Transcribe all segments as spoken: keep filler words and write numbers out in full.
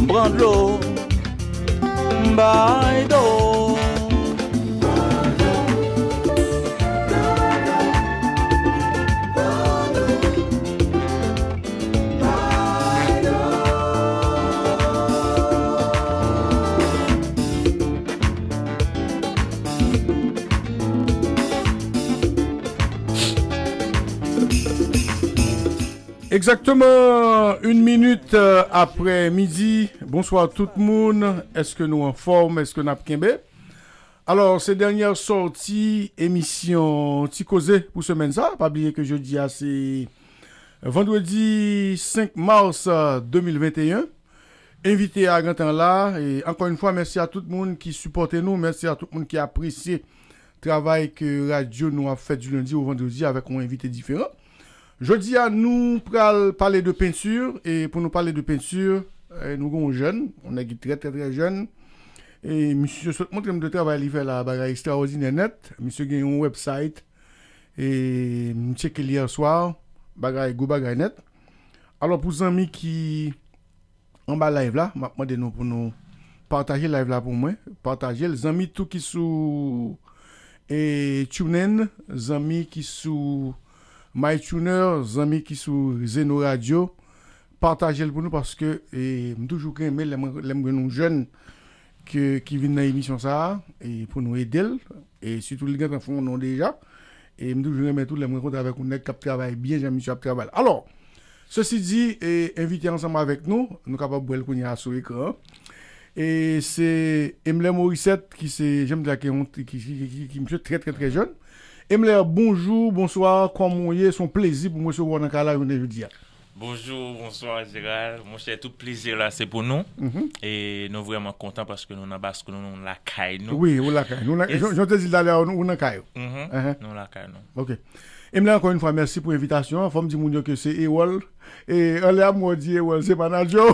M pran dlo, m bay do. Egzakteman, yon minit, euh, apre midi. Bonswa tout moun. Èske nou anfòm? Èske n ap kenbe? Alò, se dènyè sòti emisyon Ti Koze pou semèn sa. Pa bliye ke jodi a se vandredi senk mas, euh, de mil venteyen. Envite a gentan la. E ankò yon fwa, mèsi a tout moun ki sipòte nou. Mèsi a tout moun ki apresye travay ke radyo nou ap fè di lendi o vandredi avèk yon envite diferan. Jodi a, nou pral pale de penti. E pou nou pale de penti, e, nou gen yon jèn, yon nèg ki trè, trè, trè jèn. E misye sot montre m de travay li fè la, bagay ekstraòdinè nèt. Misye gen yon website. E m tcheke l yè swa, bagay, gwo bagay nèt. Alò, pou zanmi ki anba live la, m ap mande nou pou nou pataje live la pou mwen. Pataje l. Zanmi tou ki sou, e, TuneIn, zanmi ki sou MyTuner, zanmi ki sou Zeno Radio, pataje l pou nou paske, e, m toujou renmen lè mwen, lè m gen yon jèn ke, ki vin nan emisyon sa a, e, pou nou ede l, e sitou li gentan fè yon non deja. E m toujou renmen tou lè m rankontre avèk yon nèg k ap travay byen jan misye ap travay la. Alò, sesi di, e, envite ansanm avèk nou, nou kapab wè l kounye a sou ekran an. E se Emler Morissette ki se, jan m di la, ki, ki, ki, ki, ki, ki misye trè, trè, trè jèn. Emler, bonjou, bonswa, kòman w ye? Se yon plezi pou m resevwa w nan kay la jounen jodi a. Bonjou, bonswa, Gérald. Monchè, tout plezi la, se pou nou. Mhm. E nou vrèman kontan paske nou nan bas, nou, nou lakay nou. Wi, ou lakay. Nou la, jan, jan w te di l talè a, nou, ou nan kay ou. Mhm. Ehe. Nou lakay nou. Ok. Emler, ankò yon fwa, mèsi pou envitasyon an. Fò m di moun yo ke se Erol. E anlè a, m wè w di Erol, se manadjè w.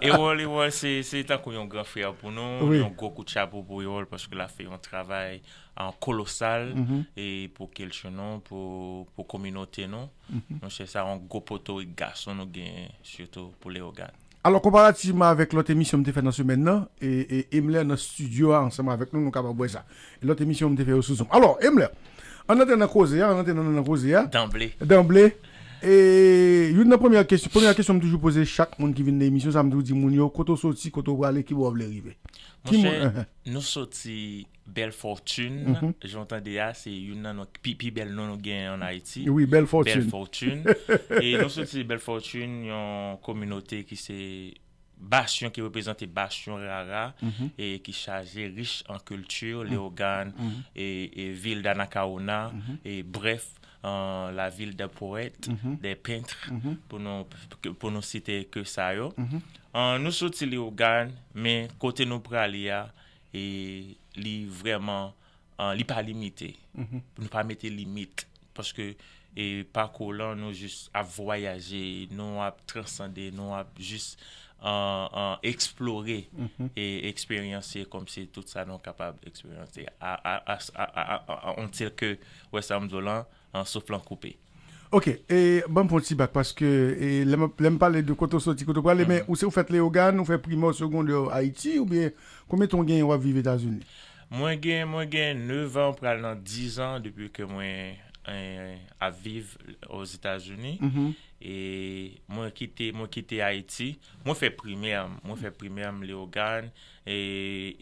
Erol, Erol, se, se tankou yon gran frè pou nou. Wi. Yon gwo kout chapo pou Erol paske l ap fè yon travay, e, kolosal, mhm, e pou kilti nou, pou, pou kominote nou. Mhm. Monchè, sa yon gwo potorik gason nou genyen, sitou pou Leyogàn. Alò, konparativman avèk lòt emisyon m te fè nan semèn nan, e, e Emler nan estidyo a ansanm avèk nou, nou kapab wè sa. E lòt emisyon m te fè yo sou Zoom. Alò, Emler, ann antre nan koze a, ann antre nan, nan koze a. Danble. Danble. E youn nan premyè kesyon, premyè kesyon m toujou poze chak moun ki vin nan emisyon sa, m toujou di moun yo, kote w soti, kote w prale, ki bò w vle rive? Ki moun, monchè, nou soti Bèl Fòtin, mhm, jan w tande a, se youn nan non, pi, pi bèl non nou genyen ann Ayiti. Wi, Bèl Fòtin. Bèl Fòtin. E nou soti Bèl Fòtin, yon kominote ki se basyon, ki reprezante basyon Rara, mhm, e ki chaje, rich an kilti, mhm, Leyogàn, mhm, e, e vil d'Anacaona, mhm, e brèf, e, la ville des poètes, mhm, des peintres, mhm, pou nou, pou nou site ke sa yo. Mhm. E, nou soti Leyogàn, men kote nou prale a, e li vrèman, e, li pa limite. Mhm. Nou pa mete limit. Paske, e, pakou lan, nou jis ap vwayaje, nou ap transande, nou ap jis, e, e, eksplore, mhm, e eksperyanse kòmsi tout sa nou kapab eksperyanse. A, a, a, a, a, a, a, until ke, wè sa m di w lan, e, souf lan koupe. Ok, e ban m fè yon ti bak paske, e, lè m, lè m pale de kote w soti, kote w prale, mhm, men ou se ou fèt Leyogàn, ou fè primè, segondè Ayiti, oubyen konbyen tan w genyen w ap viv Etazini? Mwen gen, mwen gen nèf an, pral nan diz an depi ke mwen, e, ap viv Ozetazini. Mhm. E mwen kite, mwen kite Ayiti. Mwen fè primè m, mwen fè primè m Leyogàn, e,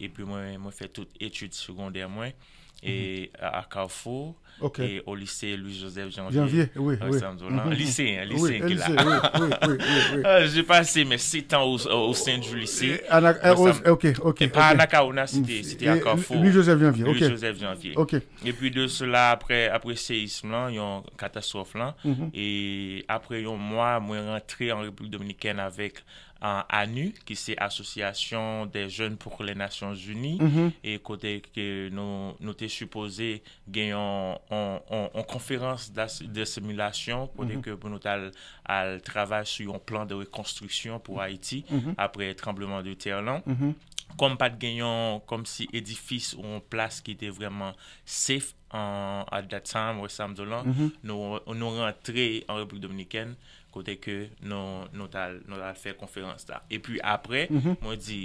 epi mwen, mwen fè tout etid segondè mwen, e, mhm, a, a Kafou, ok, e o lise Louis Joseph Janvier. Janvier, wi, wi. Wè sa m di w lan. Mhm. Liseyen, wi, liseyen ki la. Lycée, wi, wi, wi, wi, wi. E, j'ai passé mes sept ans au, au sein du lycée. E, Ana-, e, wè sa m, ok, ok, e pa ok. Anacaona, se te, se te a Kafou. Louis Joseph Janvier, ok. Louis Joseph Janvier. Ok. Epi de sela, apre, apre seyis lan, yon katastwòf lan, mhm, e apre yon mwa, mwen rantre an Repiblik Dominikèn avèk, e, anu, ki se Association des Jeunes pour les Nations Unies, mhm, e kote ke nou, nou te sipoze gen yon, yon, yon, yon konferans d'as-, d'asimilasyon, kote, mhm, ke pou nou t al, al travay sou yon plan de rekonstriksyon pou Ayiti, mhm, apre tranbleman de tè lan. Mhm. Kòm pa t gen yon, kòmsi edifis ou yon plas ki te vrèman safe, e, at that time, wè sa m di w lan, mhm, nou, nou rantre an Repiblik Dominikèn, kote ke nou, nou t al, nou t al fè konferans la. Epi apre, mwen di,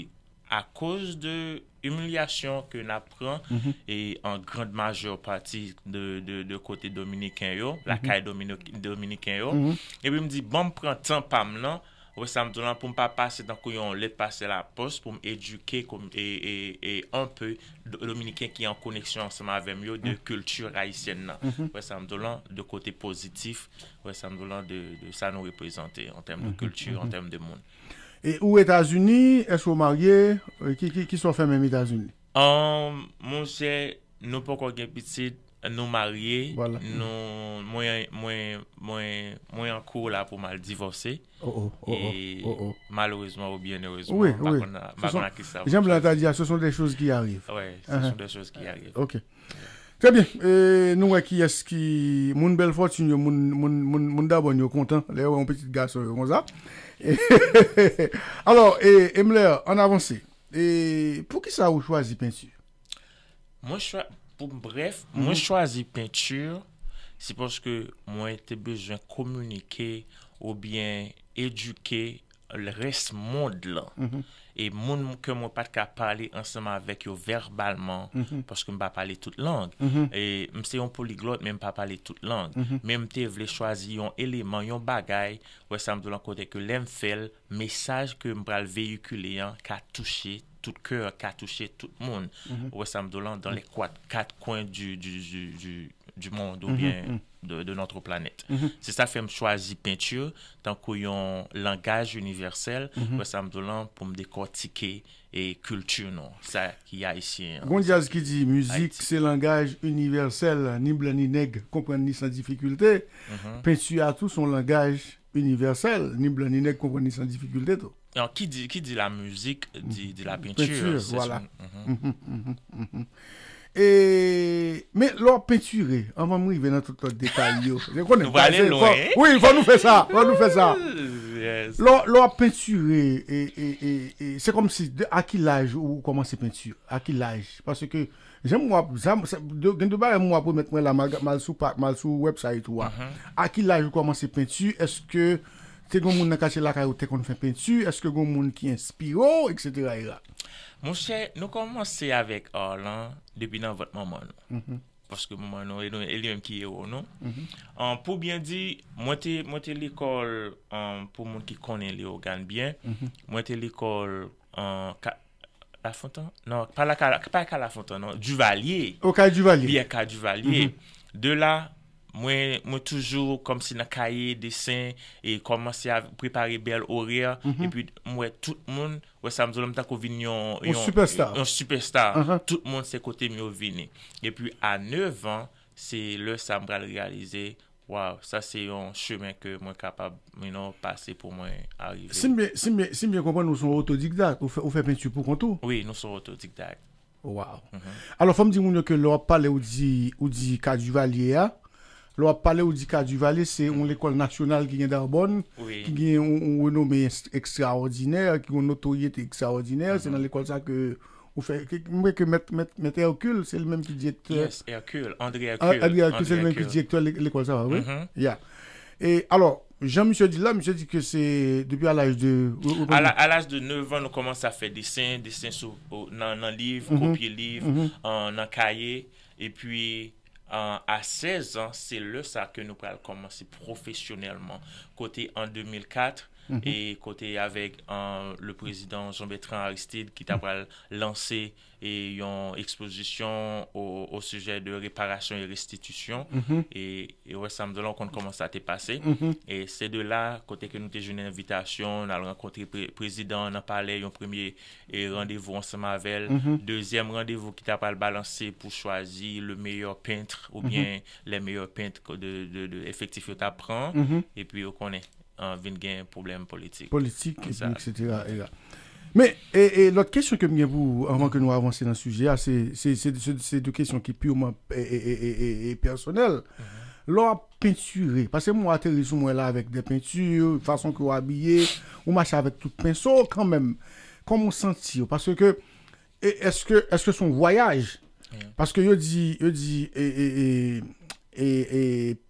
akoz de imilyasyon ke n ap pran, e an grand majè pati de, de, de kote dominiken yo, lakay domini-, dominiken yo, epi m di, ban m pran tan pa m nan, wè sa m di w lan, pou m pa pase tankou yon lèt pase lapòs, pou m edike kom-, e, e, e un peu do-, dominiken ki an koneksyon ansanm avè m yo de kilti ayisyèn nan. Wè sa m di w lan, de kote pozitif, wè sa m di w lan, de, de sa nou reprezante an tèm de kilti, an tèm de moun. E ou Etazini, èske w marye? E ki, ki, ki sa w fè menm Etazini? An, monchè, nou poko gen pitit, nou marye, nou, mwen, mwen, mwen, mwen an kou la pou m al divòse. Oh, oh, oh, oh, E oh, oh. malerezman oubyen erezman, Wi, m pa wi. konn, m Ce pa sont, konn ak ki sa. Jan Blan ta di a, ce sont des choses qui arrivent. Ouais, ce Ahan. sont des choses qui arrivent. Ok. Trè byen. E, nou wè kiyès ki moun bèl fòtin yo, moun, moun, moun, moun dabòn yo kontan lè yo wè yon pitit gason yo konsa. Alò, e, Emler, ann avanse. E, poukisa ou chwazi penti? Mwen chwa-, pou m brèf, mwen chwazi penti, se paske mwen te bezwen kominike oubyen edike rès mond lan. E moun ke mwen pa t ka pale ansanm avèk yo vèbalman, paske m pa pale tout lang. E m se yon poliglòt, men m pa pale tout lang. Men m te vle chwazi yon eleman, yon bagay, wè sa m di w lan, kote ke lè m fè l, mesaj ke m pral veyikile an ka touche tout kè, ka touche tout moun. Wè sa m di w lan, dans les quatre, quatre coins du, du, du, du, du monde oubyen de, de notre planète. Se sa fè m chwazi penti tankou yon langaj inivèsèl, wè sa m di w lan, pou m dekòtike e kilti nou, sa ki ayisyen an. Gon djaz ki di, mizik se langaj inivèsèl, ni blan ni nèg konprann li san difikilte. Penti a tou se yon langaj inivèsèl, ni blan ni nèg konprann li san difikilte tou. Non, qui dit, qui dit la musique, dit, dit la peinture. Penti, vwala. E, men lè w ap pentire, anvan m rive nan tout lòt detay yo. Nou prale lwen. Wi, fò nou fè sa, fò nou fè sa. Lè, lè w ap pentire, e, e, e, e, se kòmsi, de, a ki laj ou kòmanse penti? A ki laj? Paske, jan m w ap, jan m, sa, de, gen de bagay m w ap remèt mwen la, m al, m al sou pa, m al sou website ou a. A ki laj ou kòmanse penti? Èske te gen moun nan katye lakay ou te konn fè penti? Èske gen moun ki enspire w, et cetera, et cetera? Monchè, nou kòmanse avèk art lan depi nan vant manman nou. Paske manman nou, e nou, e li menm ki ewo nou. An, pou byen di, mwen te, mwen te lekòl, an, pou moun ki konnen Leyogàn byen, mwen te lekòl, an, Ka-, Lafontan? Non, pa la, Ka-, pa Ka Lafontan, non. Duvalier. O, Kay Duvalier. Byen, Kay Duvalier. De la, mwen, mwen toujou kòmsi nan kaye, desen, e kòmanse a prepare bèl orè. Epi, m wè tout moun, wè sa m di w lan, m tankou vin yon, yon, yon superstar. Tout moun se kote m yo vini. Epi, a nèf an, se lè sa m pral reyalize, waw, sa se yon chemen ke mwen kapab, you know, pase pou mwen arive. Si m byen, si m byen, si m byen konprann, ou se yon otodidakt, ou fè, ou fè penti pou kont ou? Wi, nou se otodidakt. Waw. Alò, fò m di moun yo ke lè w ap pale, ou di, ou di Ka Duvalier a, lè w ap pale, ou di Ka Duvalier, se yon lekòl nasyonal ki gen Darbòn, ki gen yon, yon renome eks-, ekstraòdinè, ki gen yon notoryete ekstraòdinè. Se nan lekòl sa ke ou fè, ke, m kwè ke mèt, mèt, mèt Hercule, se li menm ki direktè. Yes, Hercule, André Hercule. André Hercule, se li menm ki direktè le-, lekòl sa, wi. Ya. E alò, jan misye di la, misye di ke se depi a laj de, ou, ou A la, a laj de nèf an, nou kòmanse a fè desen, desen sou, o, nan, nan liv, kopye liv, an, nan kaye. Epi, an, a sèz an, se lè sa ke nou pral kòmanse pwofesyonèlman. Kote an de mil kat, e kote avèk, an, le président Jean-Bertrand Aristide ki ta pral lanse e yon ekspozisyon o, o sijè de reparasyon e restitisyon. E, e wè sa m di w lan, ou konn kòman sa te pase. E se de la, kote ke nou te jwenn envitasyon, n al rankontre pre-, prezidan an nan palè, yon premye e randevou ansanm avè l. Dezyèm randevou ki ta pral balanse pou chwazi le meilleur peintre oubyen les meilleurs peintres de, de, de efektif yo ta pran. Epi ou konnen, an, vin gen pwoblèm politik. Politik, epi et cetera, et cetera. Men, e, e, lòt kesyon ke m gen pou ou, anvan ke nou avanse nan sijè a, se, se, se, se, se de kesyon ki piman, e, e, e, e, e, e pèsonèl. Lè w ap pentire, paske m wè w ateri sou mwen la avèk de penti, fason ke w abiye, ou mache avèk tout penso kanmenm. Kòman w santi w? Paske, e, èske, èske se yon vwayaj? Paske yo di, yo di, e, e, e, e, e,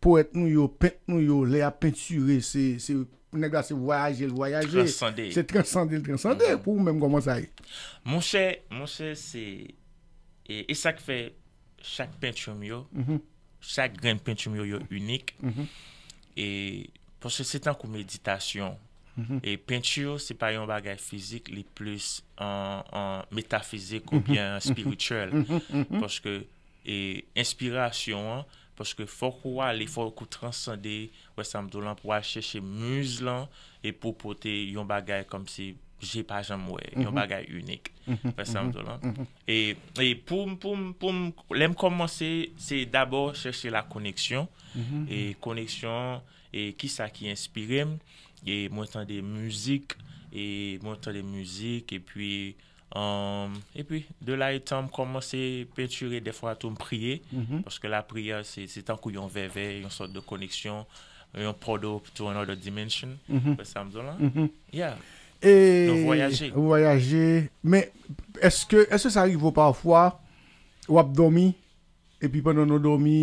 powèt nou yo, pent nou yo, lè y ap pentire, se, se, nèg la se vwayaje l vwayaje. Transande. Se transande l transande. Pou ou menm, kòman sa ye? Monchè, monchè, se, e, e sa k fè chak penti m yo, chak grenn penti m yo, yo inik. E, paske se tankou meditasyon. E penti, se pa yon bagay fizik, li plis an, an metafizik oubyen spirityèl. Paske, e, enspirasyon an, paske fòk ou ale, fòk ou transande, wè sa m di w lan, pou al chèche miz lan, e pou pote yon bagay kòmsi je pa janm wè, yon bagay inik. Wè sa m di w lan. E, e pou m, pou m, pou m, lè m kòmanse, se dabò chèche la koneksyon. E koneksyon, e kisa ki enspire m. E mwen tande mizik, e mwen tande mizik, epi, um, epi, de la etan m kòmanse pentire, dèfwa tou m priye, paske lapriyè, se, se tankou yon vèvè, yon sòt de koneksyon, yon portal to another dimension. Wè sa m di w lan? Yeah. E nou vwayaje. Vwayaje. Men, èske, èske sa rive w pafwa, w ap dòmi, epi pandan w dòmi,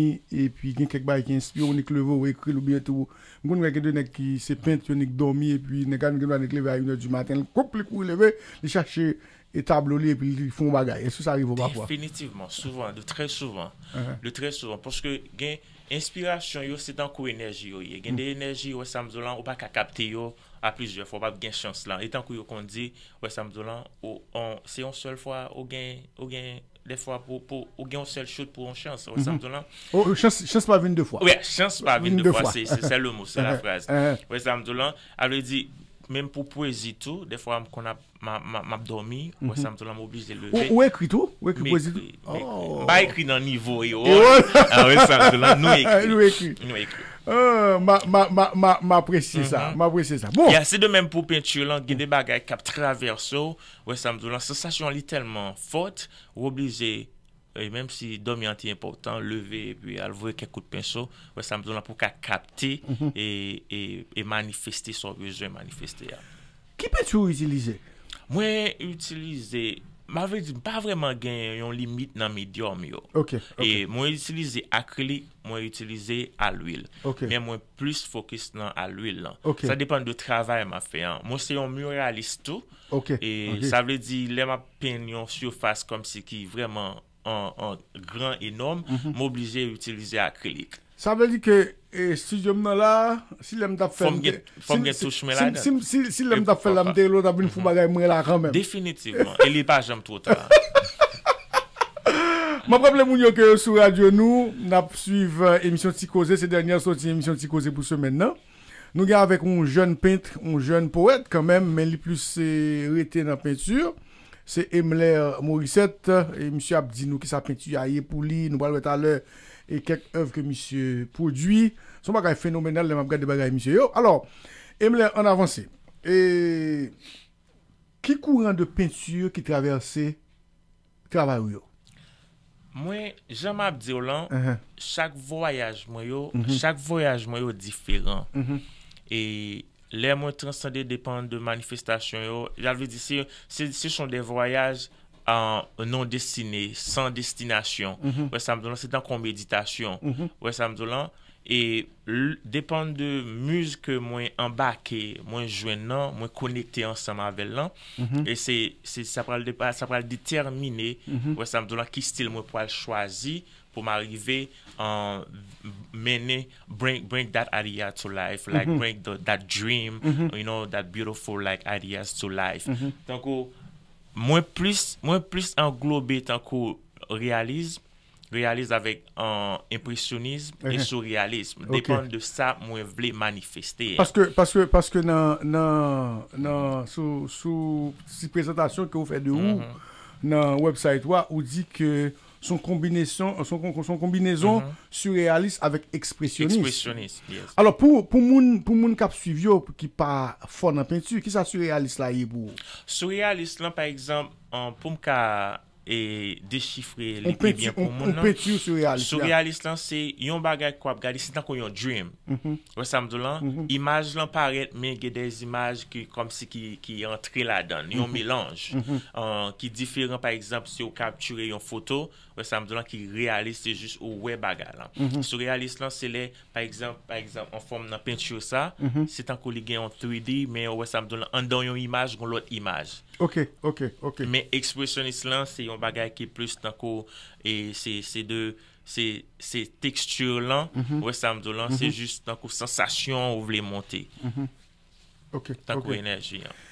epi gen kèk bagay ki enspire w, ou nik leve, ou ekri l, oubyen tou, m konn wè gen de nèg ki se pent, yo nik dòmi, epi nèg la gen dwa nik leve a inè di maten, l koup, li kouri leve, li chache e tablo li, epi li fè yon bagay. Èske sa rive w pafwa? Definitivman, souvan, de trè souvan. De trè souvan, paske gen enspirasyon yo, se tankou enèji yo ye. Gen de enèji, wè sa m di w lan, ou pa ka kapte yo a plizyè fwa, ou p ap gen chans lan. E tankou yo konn di, wè sa m di w lan, ou, on, se yon sèl fwa, ou gen, ou gen, dèfwa pou, pou, ou gen yon sèl chout pou yon chans, wè sa m di w lan. Oh, chans, chans pa vin de fwa. Wi, chans pa vin de fwa, se, se, se le mo, se la fraz. Wè sa m di w lan, a vle di, menm pou pwezi tou, dèfwa m konn ap, m a, m a, m ap dòmi, wè sa m di w lan, m oblije leve. Ou, ou ekri tou? Ou ekri pwezi tou? M ekri, m ekri. M pa ekri nan nivo Ewòl. Ewòl. A, wè sa m di w lan, nou ekri. Nou ekri. Nou ekri. Ah, m a, m a, m a, m a, m apresye sa. M apresye sa. Bon. E se de menm pou penti lan, gen de bagay k ap travèse w, wè sa m di w lan, sansasyon li tèlman fòt, ou oblije, e menm si dòmi an te enpòtan, leve epi al voye kèk kout penso, wè sa m di w lan, pou w ka kapte e, e, e manifeste sa w bezwen manifeste a. Ki penti ou itilize? Mwen itilize, m a vle di, m pa vrèman gen yon limit nan medyòm yo. Ok, ok. E mwen itilize akrilik, mwen itilize alwil. Ok. Men mwen plis fokis nan alwil lan. Ok. Sa depann de travay m ap fè an. Mwen se yon miralis tou. Ok, e ok. Sa vle di, lè m ap penn yon sifas kòmsi ki vrèman an, an gran, enòm, m oblije itilize akrilik. Sa vle di ke, e, estidyo m nan la, si lè m t ap fè... Fò m gen, fò m gen touch mwen ladan. Si, si, si lè m t ap fè la, m te rele w, w t ap vin fè yon bagay mwen la kanmenm. Definitivman. E li pa janm twò ta. M ap raple moun yo ke yo sou radyo nou, n ap swiv, e, emisyon Ti Koze, se dènyè sòti emisyon Ti Koze pou semèn nan. Nou gen avèk yon jèn pent, yon jèn powèt kanmenm, men li plis, e, rete nan penti. Se Emler Morissette, e misye ap di nou kisa penti a ye pou li. Nou pral wè talè e kèk èv ke misye pwodui. Se yon bagay fenomenal lè m ap gade bagay misye yo. Alò, Emler, ann avanse. E ki kouran de penti ki travèse travay ou yo? Mwen, jan m ap di w lan, chak vwayaj mwen yo, chak vwayaj mwen yo diferan. E lè mwen transande, depann de manifestasyon yo, sa vle di se, se, ce sont des voyages euh, non destinés, sans destination. Wè sa m di w lan, se tankou yon meditasyon. Wè sa m di w lan, e l-, depann de miz ke mwen anbake, mwen jwenn nan, mwen konekte ansanm avè l lan. E se, se, sa pral depa-, sa pral detèmine, wè sa m di w lan, ki stil mwen pral chwazi pou m arive, uh, mennen, bring, bring that idea to life, like, bring the, that dream, you know, that beautiful, like, ideas to life. Tankou, mwen plis, mwen plis anglobe tankou realism, realism avèk, uh, enpresyonism e surrealism. Depann de sa mwen vle manifeste a. Paske, paske, paske nan, nan, nan, sou, sou ti prezantasyon ke ou fè de ou, nan website ou a, ou di ke se yon konbinezon, se yon kon-, se yon konbinezon sireyalis avèk ekspresyonis. Ekspresyonis, yes. Alò, pou, pou moun, pou moun k ap swiv yo, ki pa fò nan penti, kisa sireyalis la ye pou ou? Sireyalis lan, pa egzanp, an, pou m ka e dechifre li pi byen pou moun nan. Yon penti sireyalis la. Sireyalis lan se yon bagay ke w ap gade, se tankou yon dream. Ou wè sa m di w lan? Imaj lan parèt, men gen de imaj ki kòmsi ki, ki antre ladan l, yon melanj, an, ki diferan, pa egzanp, si w kaptire yon foto, ou wè sa m di w lan, ki reyalis, se jis ou wè bagay lan. Sireyalis lan, se lè, pa egzanp, pa egzanp, an fòm nan penti sa, se tankou li gen yon three D, men ou wè sa m di w lan, anndan yon imaj, gon lòt imaj. Ok, ok, ok. Men ekspresyonis lan, se yon bagay ki plis tankou, e se, se de, se, se teksti lan, ou wè sa m di w lan, se jis tankou sansasyon ou vle monte. Ok, tankou ok. Enèji an.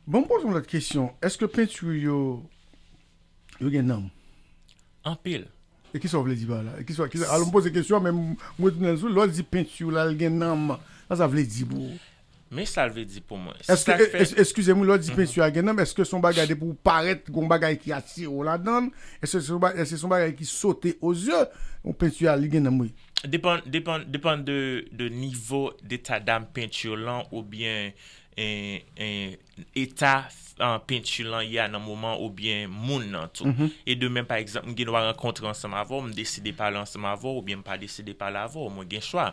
Bon, m poze yon lòt kesyon. Èske penti yo, yo gen nanm? Anpil. E kisa w vle di pa la? E kisa, kisa, alò m poze kesyon an, men m, m retounen l sou. Lè w di penti la, l gen nanm, sa sa vle di pou ou? Men sa l vle di pou mwen. Èske, sa k fè, es-, eskize m, lè w di penti a gen nanm, èske se yon bagay depi w parèt, gon bagay ki atire w ladan l? Èske se yon ba-, èske se yon bagay ki sote o zye? Yon penti a, li gen nanm, wi. Depann, depann, depann de, de nivo deta dam penti lan oubyen, e, e, eta, a, penti lan ye a nan moman oubyen moun nan tou. E de menm, pa egzanp, m gen dwa rankontre ansanm avè w, m deside pale ansanm avè w oubyen m pa deside pale avè w, mwen gen chwa.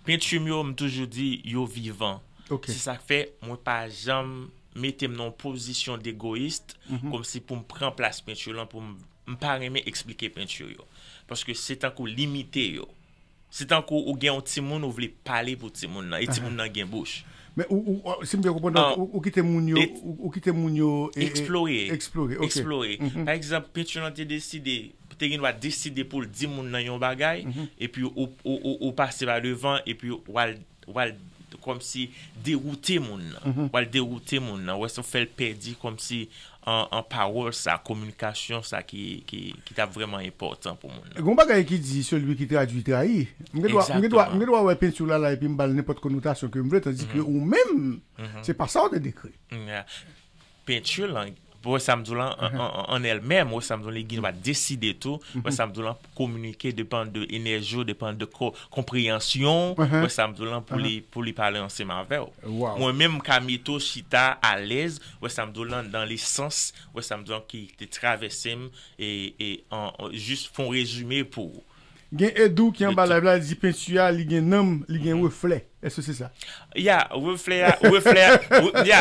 Penti m yo, m toujou di, yo vivan. Ok. Se sa k fè mwen pa janm mete m nan yon pozisyon degoyis, kòmsi pou m pran plas penti lan, pou m, m pa renmen eksplike penti yo. Paske se tankou limite yo. Se tankou ou gen yon timoun, ou vle pale pou timoun nan, e timoun nan gen bouch. Men ou, ou, ou, si m byen konprann, ou, ou kite moun yo, ou, ou kite moun yo, e, e, eksplore. Eksplore, ok. Eksplore. Pa egzanp, penti lan te deside, te gen dwa deside pou l di moun nan yon bagay, epi ou, ou, ou, ou pase pa devan, epi w al, w al kòmsi dewoute moun nan. W al dewoute moun nan. Ou wè sa w fè l pèdi kòmsi an, an pawòl sa, kominikasyon sa ki, ki, ki t ap vrèman enpòtan pou moun nan. Gon bagay ki di, celui qui traduit trahit. M gen dwa, m gen dwa, m gen dwa wè penti la la epi m ba l nenpòt konotasyon ke m vle, tandike ou menm, se pa sa w te dekri. Penti lan, pou wè sa m di w lan, an, an, an, an èl menm, wè sa m di w lan, li gen dwa deside tou, wè sa m di w lan, pou kominike, depann de enèji w, depann de ko-, konpreyansyon w, wè sa m di w lan, pou li, pou li pale ansanm avè w. Mwen menm, m ka mete w chita, alèz, wè sa m di w lan, nan lesans, wè sa m di w lan, ki te travèse m, e, e, an, an, jis fè yon rezime pou ou. Gen Edou ki anba live la, li di penti a, li gen nanm, li gen reflè. Èske se sa? Ya, reflè a, reflè a, re-, ya,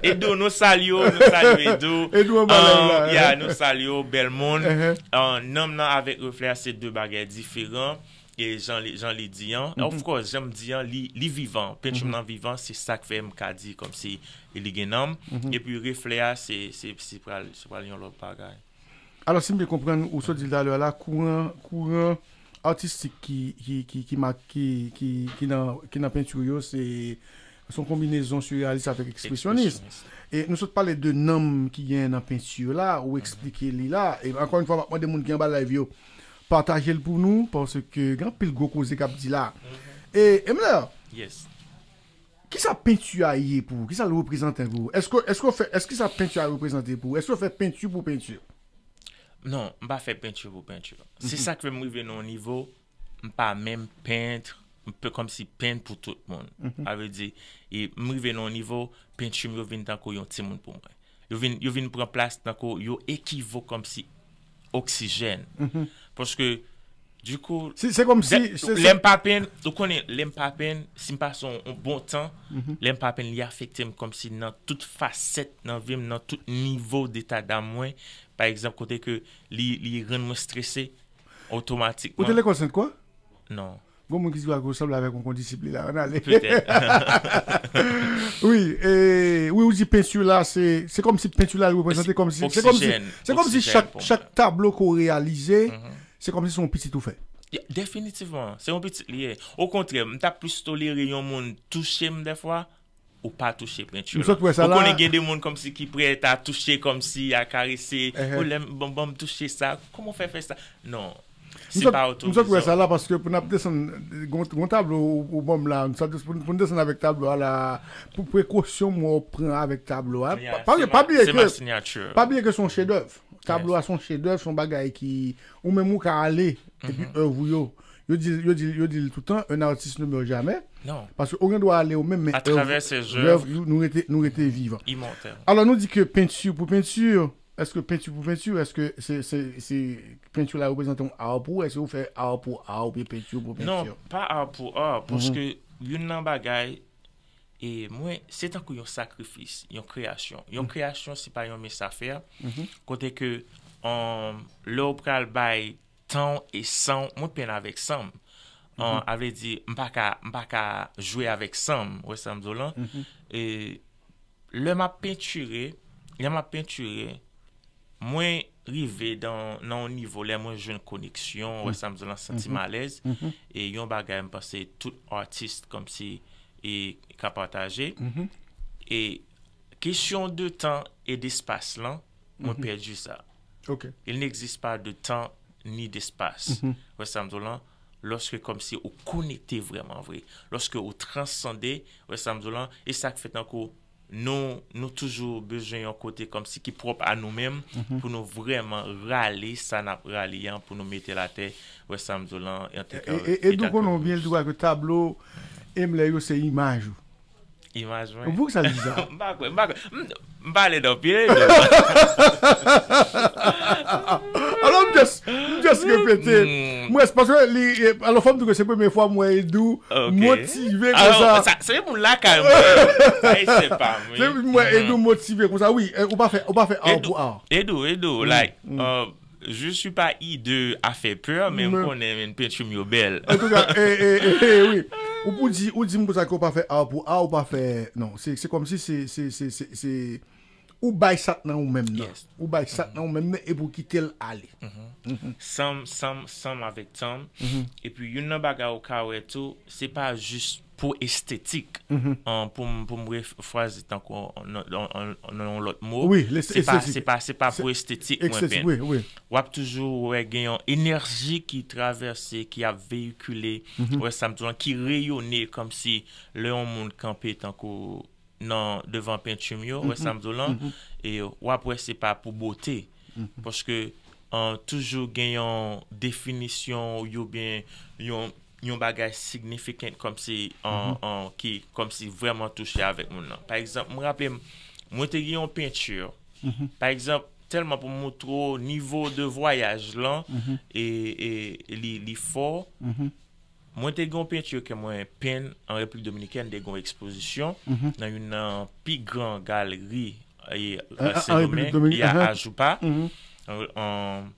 Edou, nou salye w, nou salye w, Edou. Edou anba live la, ya, nou salye w, bèl moun. Nanm nan avèk reflè a, se de bagay diferan. E jan li, jan li di an, of course, jan m di an, li, li vivan. Penti m nan vivan, se sa k fè m ka di kòmsi li gen nanm. Epi reflè a, se, se, se pral, se pral yon lòt bagay. Alò, si m byen konprann, ou sot di l talè a la, kouran, kouran atistik ki, ki, ki, ki ma-, ki, ki, ki nan, ki nan penti yo, se, se yon konbinezon sireyalis avèk ekspresyonis. Ekspresyonis. E nou sot pale de nanm ki genyen nan penti yo la, ou eksplike li la. E ankò yon fwa, m ap mande moun ki anba live yo, pataje l pou nou, paske gen anpil gwo koze k ap di la. E, Emler, kisa penti a ye pou ou? Kisa l reprezante pou ou? Èske, èske w fè, èske sa penti a reprezante pou ou? Èske w fè penti pou penti? Non, m pa fè penti pou penti. Se sa k fè m rive nan yon nivo, m pa menm pent, m pe kòmsi pent pou tout moun. Sa vle di, e m rive nan yon nivo, penti m yo vin tankou yon timoun pou mwen. Yo vin, yo vin pran plas tankou yo ekivok kòmsi oksijèn. Paske, dikou, se, se kòmsi, se, lè m pa penn, ou konnen, lè m pa penn, si m pase yon, yon bon tan, lè m pa penn, li afekte m kòmsi nan tout fasèt nan vi m, nan tout nivo deta dam mwen. Pa egzanp, kote ke li, li rann mwen strese, otomatikman. Ou te lekòl Sent Kwa? Non. Gon moun ki di w sanble avèk yon kondisip li la, ann ale. Petèt. Wi, e, wi, ou di penti la, se, se kòmsi penti la reprezante kòmsi, se kòmsi, oksijèn, se kòmsi oksijèn chak, pou chak mwen. Tablo ke w reyalize, se kòmsi se yon pitit ou fè. Ya, definitivman, se yon pitit li ye. Okontrè, m t ap plis tolere yon moun touche m dèfwa, ou pa touche penti la. M sot wè sa la. Ou konnen gen de moun kòmsi ki prè ta touche, kòmsi a karese. Oh, lè m, ban, ban m touche sa. Kòman w fè fè sa? Non. Se pa otorize. M sot wè sa la paske pou n ap desann, gon, gon tablo ou, ou ban m la, m sot pou, pou n desann avèk tablo a la, pou prekosyon mwen w pran avèk tablo a. Pa, pa, pa bliye ke, pa bliye ke se yon chedèv. Tablo a se yon chedèv, se yon bagay ki, ou menm ou ka ale, epi èv ou yo, yo di, yo di, yo di l toutan, un artiste ne meurt jamais. Non. Paske ou gen dwa ale ou menm, men èv, atravè ses œuvres, nou rete, nou rete vivan. Immortel. Alò, nou di ke penti pou penti, Èske penti pou penti, èske se, se, se penti la reprezante yon art pou ou? Èske ou fè art pou art oubyen penti pou penti? Non, pa art pou art, paske youn nan bagay, e mwen, se tankou yon sakrifis, yon kreyasyon. Yon kreyasyon, se pa yon mens afè, kote ke, um, lè w pral bay tan w e san w, mwen penn avèk san m. An, a vle di, m pa ka, m pa ka jwe avèk san m, ou wè sa m di w lan? E lè m ap pentire, lè m ap pentire, mwen rive dan, nan yon nivo lè mwen jwenn koneksyon, ou wè sa m di w lan, santi m alèz. E yon bagay m panse tout atis kòmsi e ka pataje. E kesyon de tan e despas lan, mwen pèdi sa. Ok. Il n'existe pas de temps ni d'espace. Wè sa m di w lan, lòske kòmsi ou konekte vrèman vre, lòske ou transande, wè sa m di w lan, e sa k fè tankou nou, nou toujou bezwen yon kote kòmsi ki pwòp a nou menm, pou nou vrèman rale sa n ap rale an, pou nou mete l atè, wè sa m di w lan, e, e, e, e nou konnen byen tou ke tablo Emler yo se imaj ou. Imaj mwen. Poukisa l di sa? M pa kwè, m pa kwè. M pale nan pye. Alò, m just, m just repete. Mwen, paske li, alò, fò m di ke se premye fwa m wè Edou motive konsa. Se moun lakay mwen. Se pa mwen. Se mwen, Edou motive konsa. Wi, ou pa fè, ou pa fè art pou art. Edou, Edou, like, je suis pas hideux à faire peur, men m konnen men penti m yo bèl. Antouka, e, e, e, e, wi. Ou pou di, ou di m konsa ke ou pa fè art pou art, ou pa fè, non, se, se kòmsi se, se, se, se, se, ou bay sa k nan ou menm nan. Ou bay sa k nan ou menm nan epi ou kite l ale. San m, san m, san m avèk tan m. Epi youn nan bagay ou ka wè tou, se pa jis pou estetik. An, pou m, pou m refraze tankou nan, nan, nan, nan yon lòt mo. Wi, se pa, se pa, se pa pou estetik mwen penn. W ap toujou wè gen yon enèji ki travèse, ki ap veyikile, wè sa m di w lan, ki reyone kòmsi lè yon moun kanpe tankou nan devan penti m yo, wè sa m di w lan, e w ap wè se pa pou bote. Paske, an, toujou gen yon definisyon oubyen yon, yon bagay significant kòmsi, an, an, ki kòmsi vrèman touche avèk moun nan. Pa egzanp, m raple m, mwen te gen yon penti. Pa egzanp, tèlman pou m moutre w nivo de vwayaj lan, e, e li, li fò. Mwen te gen yon penti ke mwen penn an Repiblik Dominikèn, te gen yon ekspozisyon nan youn nan pi gran galeri, e, Sen Domeng, e a Ajoupa. An, an,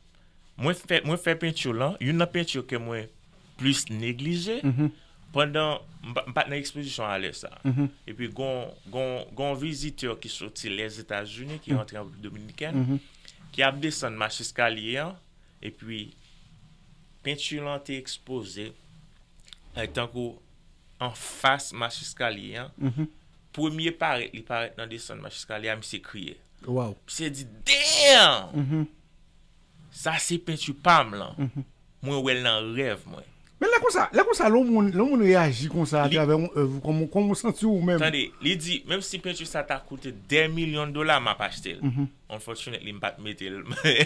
mwen fè, mwen fè penti lan, youn nan penti ke mwen plis neglije, pandan m pa, m pa t nan ekspozisyon a lè sa. Epi gon, gon, gon vizitè ki soti Lèzetazini, ki rantre an Repiblik Dominikèn, ki ap desann mach eskalye an, epi penti lan te ekspoze, like, tankou anfas mach eskalye an. Premye parèt, li parèt nan desann mach eskalye a, misye kriye. Misye di, damn! Sa se penti pa m lan. Mwen wè l nan rèv mwen. Men lè konsa, lè konsa, lè yon moun, lè yon moun reyaji konsa atravè yon èv, kòman, kòman w santi w menm? Tande, li di, menm si penti sa ta koute dè milyon dola, m ap achte l. Unfortunately, m pa t mete l.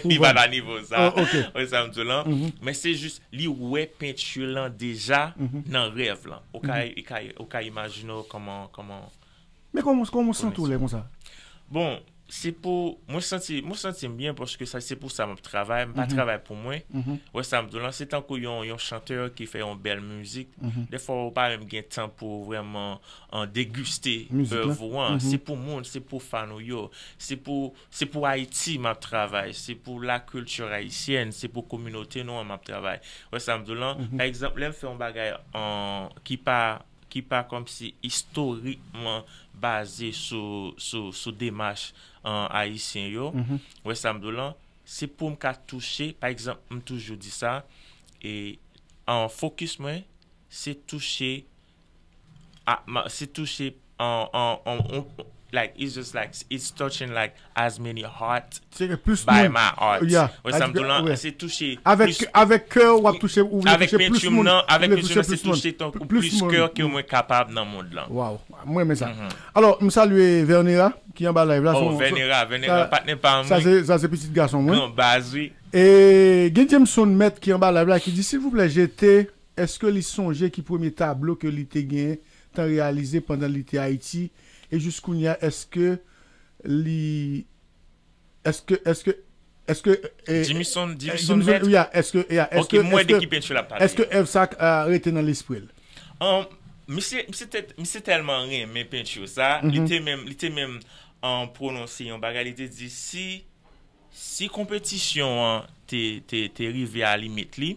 Li pa t a nivo sa. Wè sa m di w lan. Men se jis, li wè penti lan deja nan rèv lan. Ou ka, ou ka, ou ka imajine w kòman, kòman. Men kòman, kòman w santi w lè konsa? Bon, se pou, mwen santi, mwen santi m byen paske sa, se pou sa m ap travay. M pa travay pou mwen. Wè sa m di w lan, se tankou yon, yon chantè ki fè yon bèl mizik. Dèfwa, ou pa menm gen tan pou vrèman, an, degiste èv ou an. Se pou moun, se pou fan ou yo. Se pou, se pou Ayiti m ap travay. Se pou la culture haïtienne. Se pou kominote nou an m ap travay. Wè sa m di w lan? Pa egzanp, lè m fè yon bagay, an, ki pa, ki pa kòmsi istorikman baze sou, sou, sou demach, an, ayisyen yo. Wè sa m di w lan? Se pou m ka touche, pa egzanp, m toujou di sa, e, an, focus mwen, se touche, a, ma, se touche, an, an, an, an, like, it's just like, it's touching, like, as many heart by my art. Wè sa m di w lan, se touche. Avèk, avèk kè w ap touche, ou vle touche plis moun. Avèk penti m nan, avèk penti m nan, se touche tankou plis kè ke mwen kapab nan mond lan. Waw, mwen renmen sa. Alò, m salye Vernera ki anba live la. Oh, Vernera, Vernera, patnè pa m. Sa se, sa se pitit gason mwen. Gran baz, wi. E gen Jameson Mèt ki anba live la ki di, silvouplè, G T, èske li sonje ki premye tablo ke li te gen tan reyalize pandan li te Ayiti? E jis kounye a, èske li, Èske, èske, èske, eh, Jimison, eh, Jimison Jimison, Mèt. Yeah, èske, yeah, Ok, èske, mwen de èske, ki pentye l ap pale. èske èv sa a rete nan lespri l? Um, misye, misye, te- misye tèlman renmen pentye sa, li te menm, li te menm um, pwononse yon bagay, li te di si, si konpetisyon an te, te, te rive a limit li,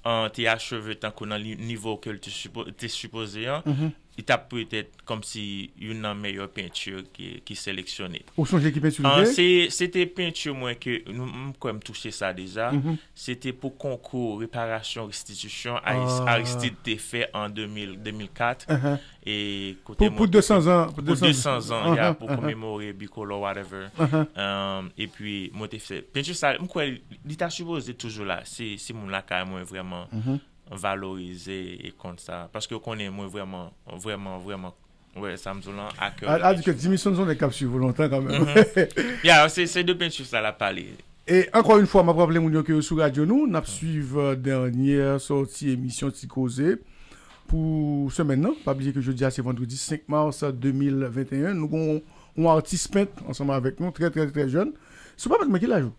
an te acheve tankou nan li- nivo ke l te, sipo- te sipoze an, li t ap petèt kòmsi youn nan meyè pentye ki, ki seleksyone. Ou sonje ki penti li An, te? se, se te pentye mwen ke nou- m kwè m touche sa deja. Se te pou konkou reparasyon restitisyon Aris- Ah. Aristide te fè an de mil, de mil kat. Uh-huh. E kote Pou, mwen pou te- de san zan. Pou pou de san zan, ya, Uh-huh, pou uh-huh. Komemore Bicolor, whatever. Uh-huh. Um, epi mwen te fè pentye sa, m kwè li ta sipoze toujou la. Se, se moun lakay mwen vrèman Mhm. valorize e konn sa. Paske w konnen mwen vrèman, vrèman, vrèman, wè, sa m di w lan, a kè. A, a di ke Jimison se yon nèg k ap swiv ou lontan kanmenm. Ya, se, se de pentye sa l ap pale. E ankò yon fwa, m ap raple moun yo ke yo sou radyo nou, n ap swiv euh, dènyè sòti emisyon Ti Koze pou semèn nan. Pa bliye ke jodi a se vandredi senk mas de mil venteyen. Nou gen yon, yon atis pent ansanm avèk nou, trè, trè, trè jèn. Si w pa pèt mwen, ki laj ou?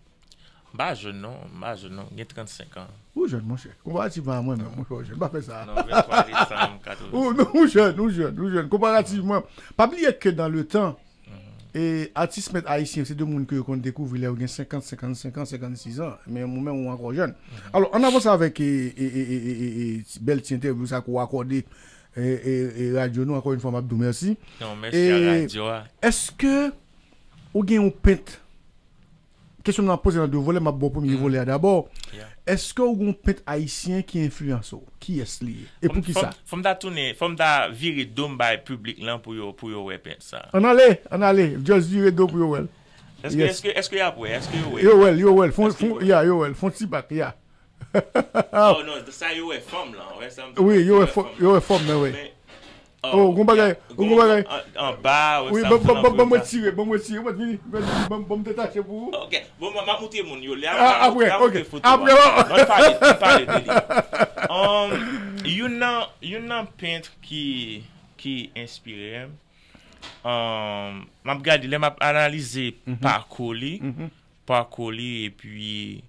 M pa jèn non, m pa jèn non, m gen trannsenk an. Ou jèn, monchè. Konparativman a mwen menm, monchè, ou jèn. Pa fè sa. Non, venntwa desanm, Ou, katrevensenk. ou jèn, ou jèn, ou jèn. Konparativman. Pa bliye ke dans le temps, e atis mèt ayisyen, se de moun ke yo konn dekouvri lè yo gen senkant, senkannsenk an, senkannsis an. Men ou menm, ou ankò jèn. Alò, ann avanse avèk e, e, e, e, e, e, e, ti- bèl ti entèvyou sa ke w akòde e, e, e radyo nou. Ankò yon fwa, m ap di w mèsi. Non, mèsi a E- radyo a. Èske ou gen yon pent? Kesyon m nan poze nan de volè, m ap ba w premye volè a dabò. Yeah. Èske ou gen yon pent ayisyen ki enfliyanse w? Kiyès li ye? E pou ki sa? Fò m ta tounen, fò m ta vire do m bay piblik lan pou yo, pou yo wè pent sa. Ann ale, ann ale. Just vire do pou yo wè l. Èske, Yes. èske, èske y ap wè? Èske yo wè? Yo wè l, yo wè l. Fon, Èske yo fon, wè? Ya, yo wè l. Fon ti bak, ya. Oh non, sa yo wè fanm lan, wè sa m di. Wi, yo wè Yo fon, fanm yo lan. Wè fòm nan, wi. Men, Oh, gon bagay, gen gon bagay. An, anba, wè Wi, sa ban m di ban lan ban pou ban mwen yo. Tire, ban mwen tire, mwen vini, ban ban mwen detache pou ou. Ok, bon, m ap montre moun yo. Lè Ah, apre, ap ok. Foto Apre, a. oh. Ban pale, ban pale de li. Um, youn nan, youn nan pent ki, ki enspire m. Um, m ap gade, lè m ap analize pakou li, pakou li, epi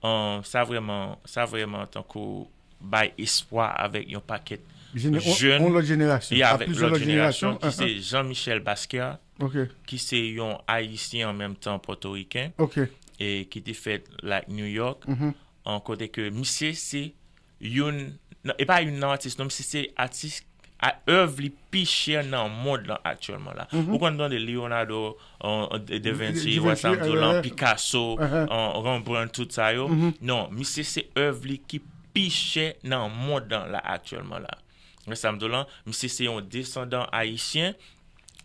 um, sa vrèman, sa vrèman tankou bay espwa avèk yon pakèt Jene- on- jèn on lòt jenerasyon. e A avèk plizyè lòt lòt jenerasyon, jenerasyon. ki se Jean-Michel Basquiat, Ok, ki se yon ayisyen an menm tan pòtorike, ok. e ki te fèt like New York, Mhm. an kote ke misye se youn, nan- e pa youn nan atis, non, misye se atis a èv li pi chè nan mond lan aktyèlman la. Ou konn tande Leonardo, uh, Da Vinci, Da Vinci, wè sa m di w lan, euh, Picasso, uh-huh. uh, Rembrandt, tout sa yo. Non, misye se èv li ki pi chè nan mond lan la aktyèlman la. Wè sa m di w lan, misye se yon desandan ayisyen.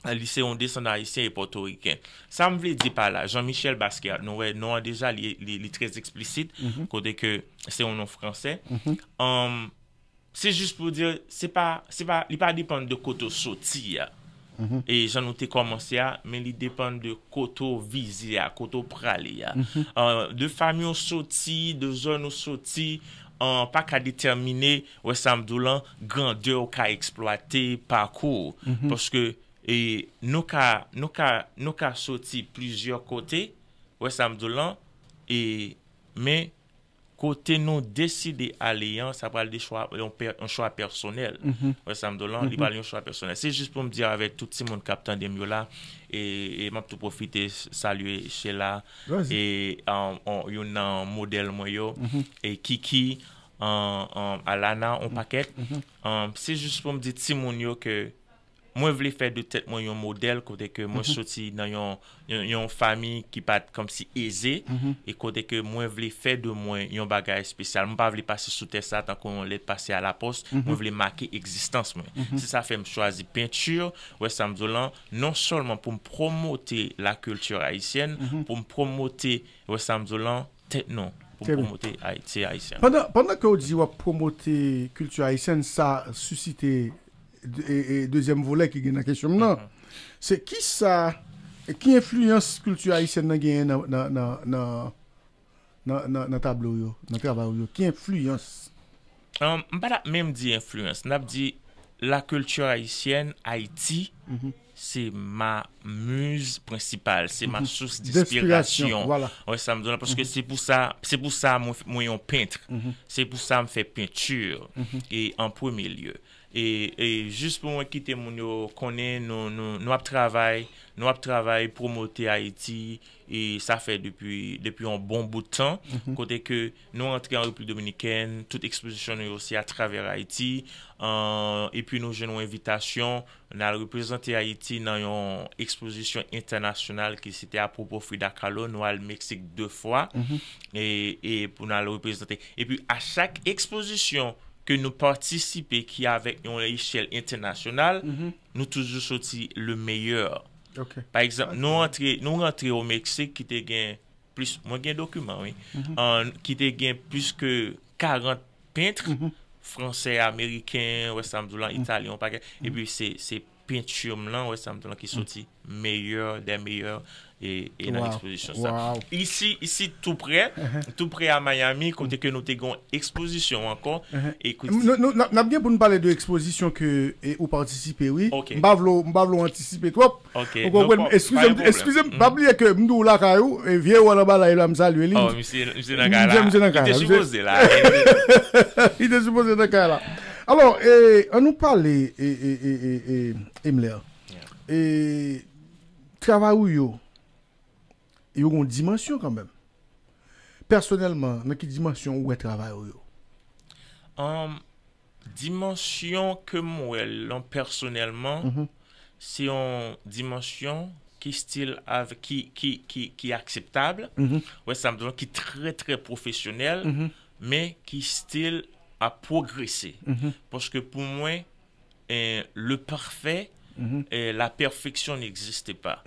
Li se yon desandan ayisyen e pòtoriken. Sa m vle di pa la, Jean-Michel Basquiat, nou wè non an deja, li, li, li trè eksplisit, kote ke se yon non fransè. Um, se jis pou di, se pa, se pa, li pa depann de kote w soti a. E jan nou te kòmanse a, men li depann de kote w vize a, kote w prale a. Uh, de fanmi w soti, de zòn ou soti, uh, pa ka detèmine, wè sa m di w lan, grandè w ka eksplwate pakou w. Paske e nou ka, nou ka, nou ka soti plizyè kote, wè sa m di w lan, e, men kote nou deside ale an, sa pral de chwa, yon, pè- yon chwa pèsonèl. Wè sa m di w lan, li pral yon chwa pèsonèl. Se jis pou m di avèk tout timoun k ap tande m yo la, e, e m ap tou pwofite s- salye Sheila, Vas-y. E um, on- youn nan modèl mwen yo, e Kiki, um, um, Alana, on pakèt. Um, se jis pou m di timoun yo ke mwen vle fè de tèt mwen yon modèl kote ke mwen soti nan yon, yon, yon fanmi ki pa t kòmsi eze, e kote ke mwen vle fè de mwen yon bagay espesyal. Mwen pa vle pase sou tè sa tankou yon lèt pase a lapòs, mwen vle make egzistans mwen. Se sa fè m chwazi penti, wè sa m di w lan, non sèlman pou m pwomote la kilti ayisyèn, pou m pwomote, wè sa m di w lan, tèt nou, pou m Trè byen. Pwomote Ayiti ayisyen. Pandan, pandan ke w di w ap pwomote kilti ayisyèn, sa sisite de- e, e, dezyèm volè ki gen nan kesyon m nan. Se ki sa, ki enfliyans kilti ayisyèn nan genyen nan, nan, nan, nan, nan, nan, nan tablo w yo, nan travay w yo? Ki enfliyans? Um, m pa t ap menm di enfliyans, n ap di la kilti ayisyèn, Ayiti, c'est ma muse principale, c'est ma source d'inspiration. Voilà. Wè sa m di w la, paske se pou sa, se pou sa mwen, mwen yon pent. Se pou sa m fè penti e an premye lye. E, e jis pou mwen kite moun yo konnen, nou, nou, nou ap travay, nou ap travay pwomote Ayiti, e sa fè depi, depi yon bon bout tan, kote ke nou antre an Repiblik Dominikèn, tout ekspozisyon nou yo se atravè Ayiti, an, epi nou jwenn yon envitasyon, n al reprezante Ayiti nan yon ekspozisyon entènasyonal ki se te apwopo Frida Kahlo, nou al Meksik de fwa, e, e pou n al reprezante. Epi a chak ekspozisyon ke nou patisipe ki avèk yon echèl entènasyonal, nou toujou soti le meilleur. Pa egzanp, nou rantre, nou rantre o Meksik ki te gen plis, mwen gen dokiman, wi, an, ki te gen plis ke karant pent, fransè, ameriken, wè sa m di w lan, italyen, yon pakèt. Epi se, se penti m lan, wè sa m di w lan, ki soti meilleur des meilleurs e, e nan ekspozisyon sa. Isi, isi tou prè, tou prè a Miami, kote ke nou te gen yon ekspozisyon ankò. E kote Nou, nou, n ap, n ap gen pou n pale de ekspozisyon ke, e, ou patisipe, wi. M pa vle w, m pa vle w antisipe twòp. Ou konprann? Eskize m, eskize m, pa bliye ke m di w lakay ou, e, vye wòl anba la, e la m salye li. Oh, misye, misye nan kay la. Misye nan kay la. Li te sipoze la. Li te sipoze nan kay la. Alò, e, ann nou pale, e, e, e, e, e, Emler. E, travay ou yo, yo gon dimansyon kanmenm. Pèsonèlman, nan ki dimansyon ou wè travay ou yo? Um, dimansyon ke m wè lan pèsonèlman, se yon dimansyon ki still av-, ki, ki, ki, ki akseptab. Wè sa m di w, ki trè, trè pwofesyonèl, men ki still ap pwogrese. Paske pou mwen, eh, le parfait, eh, la perfection n'existe pas.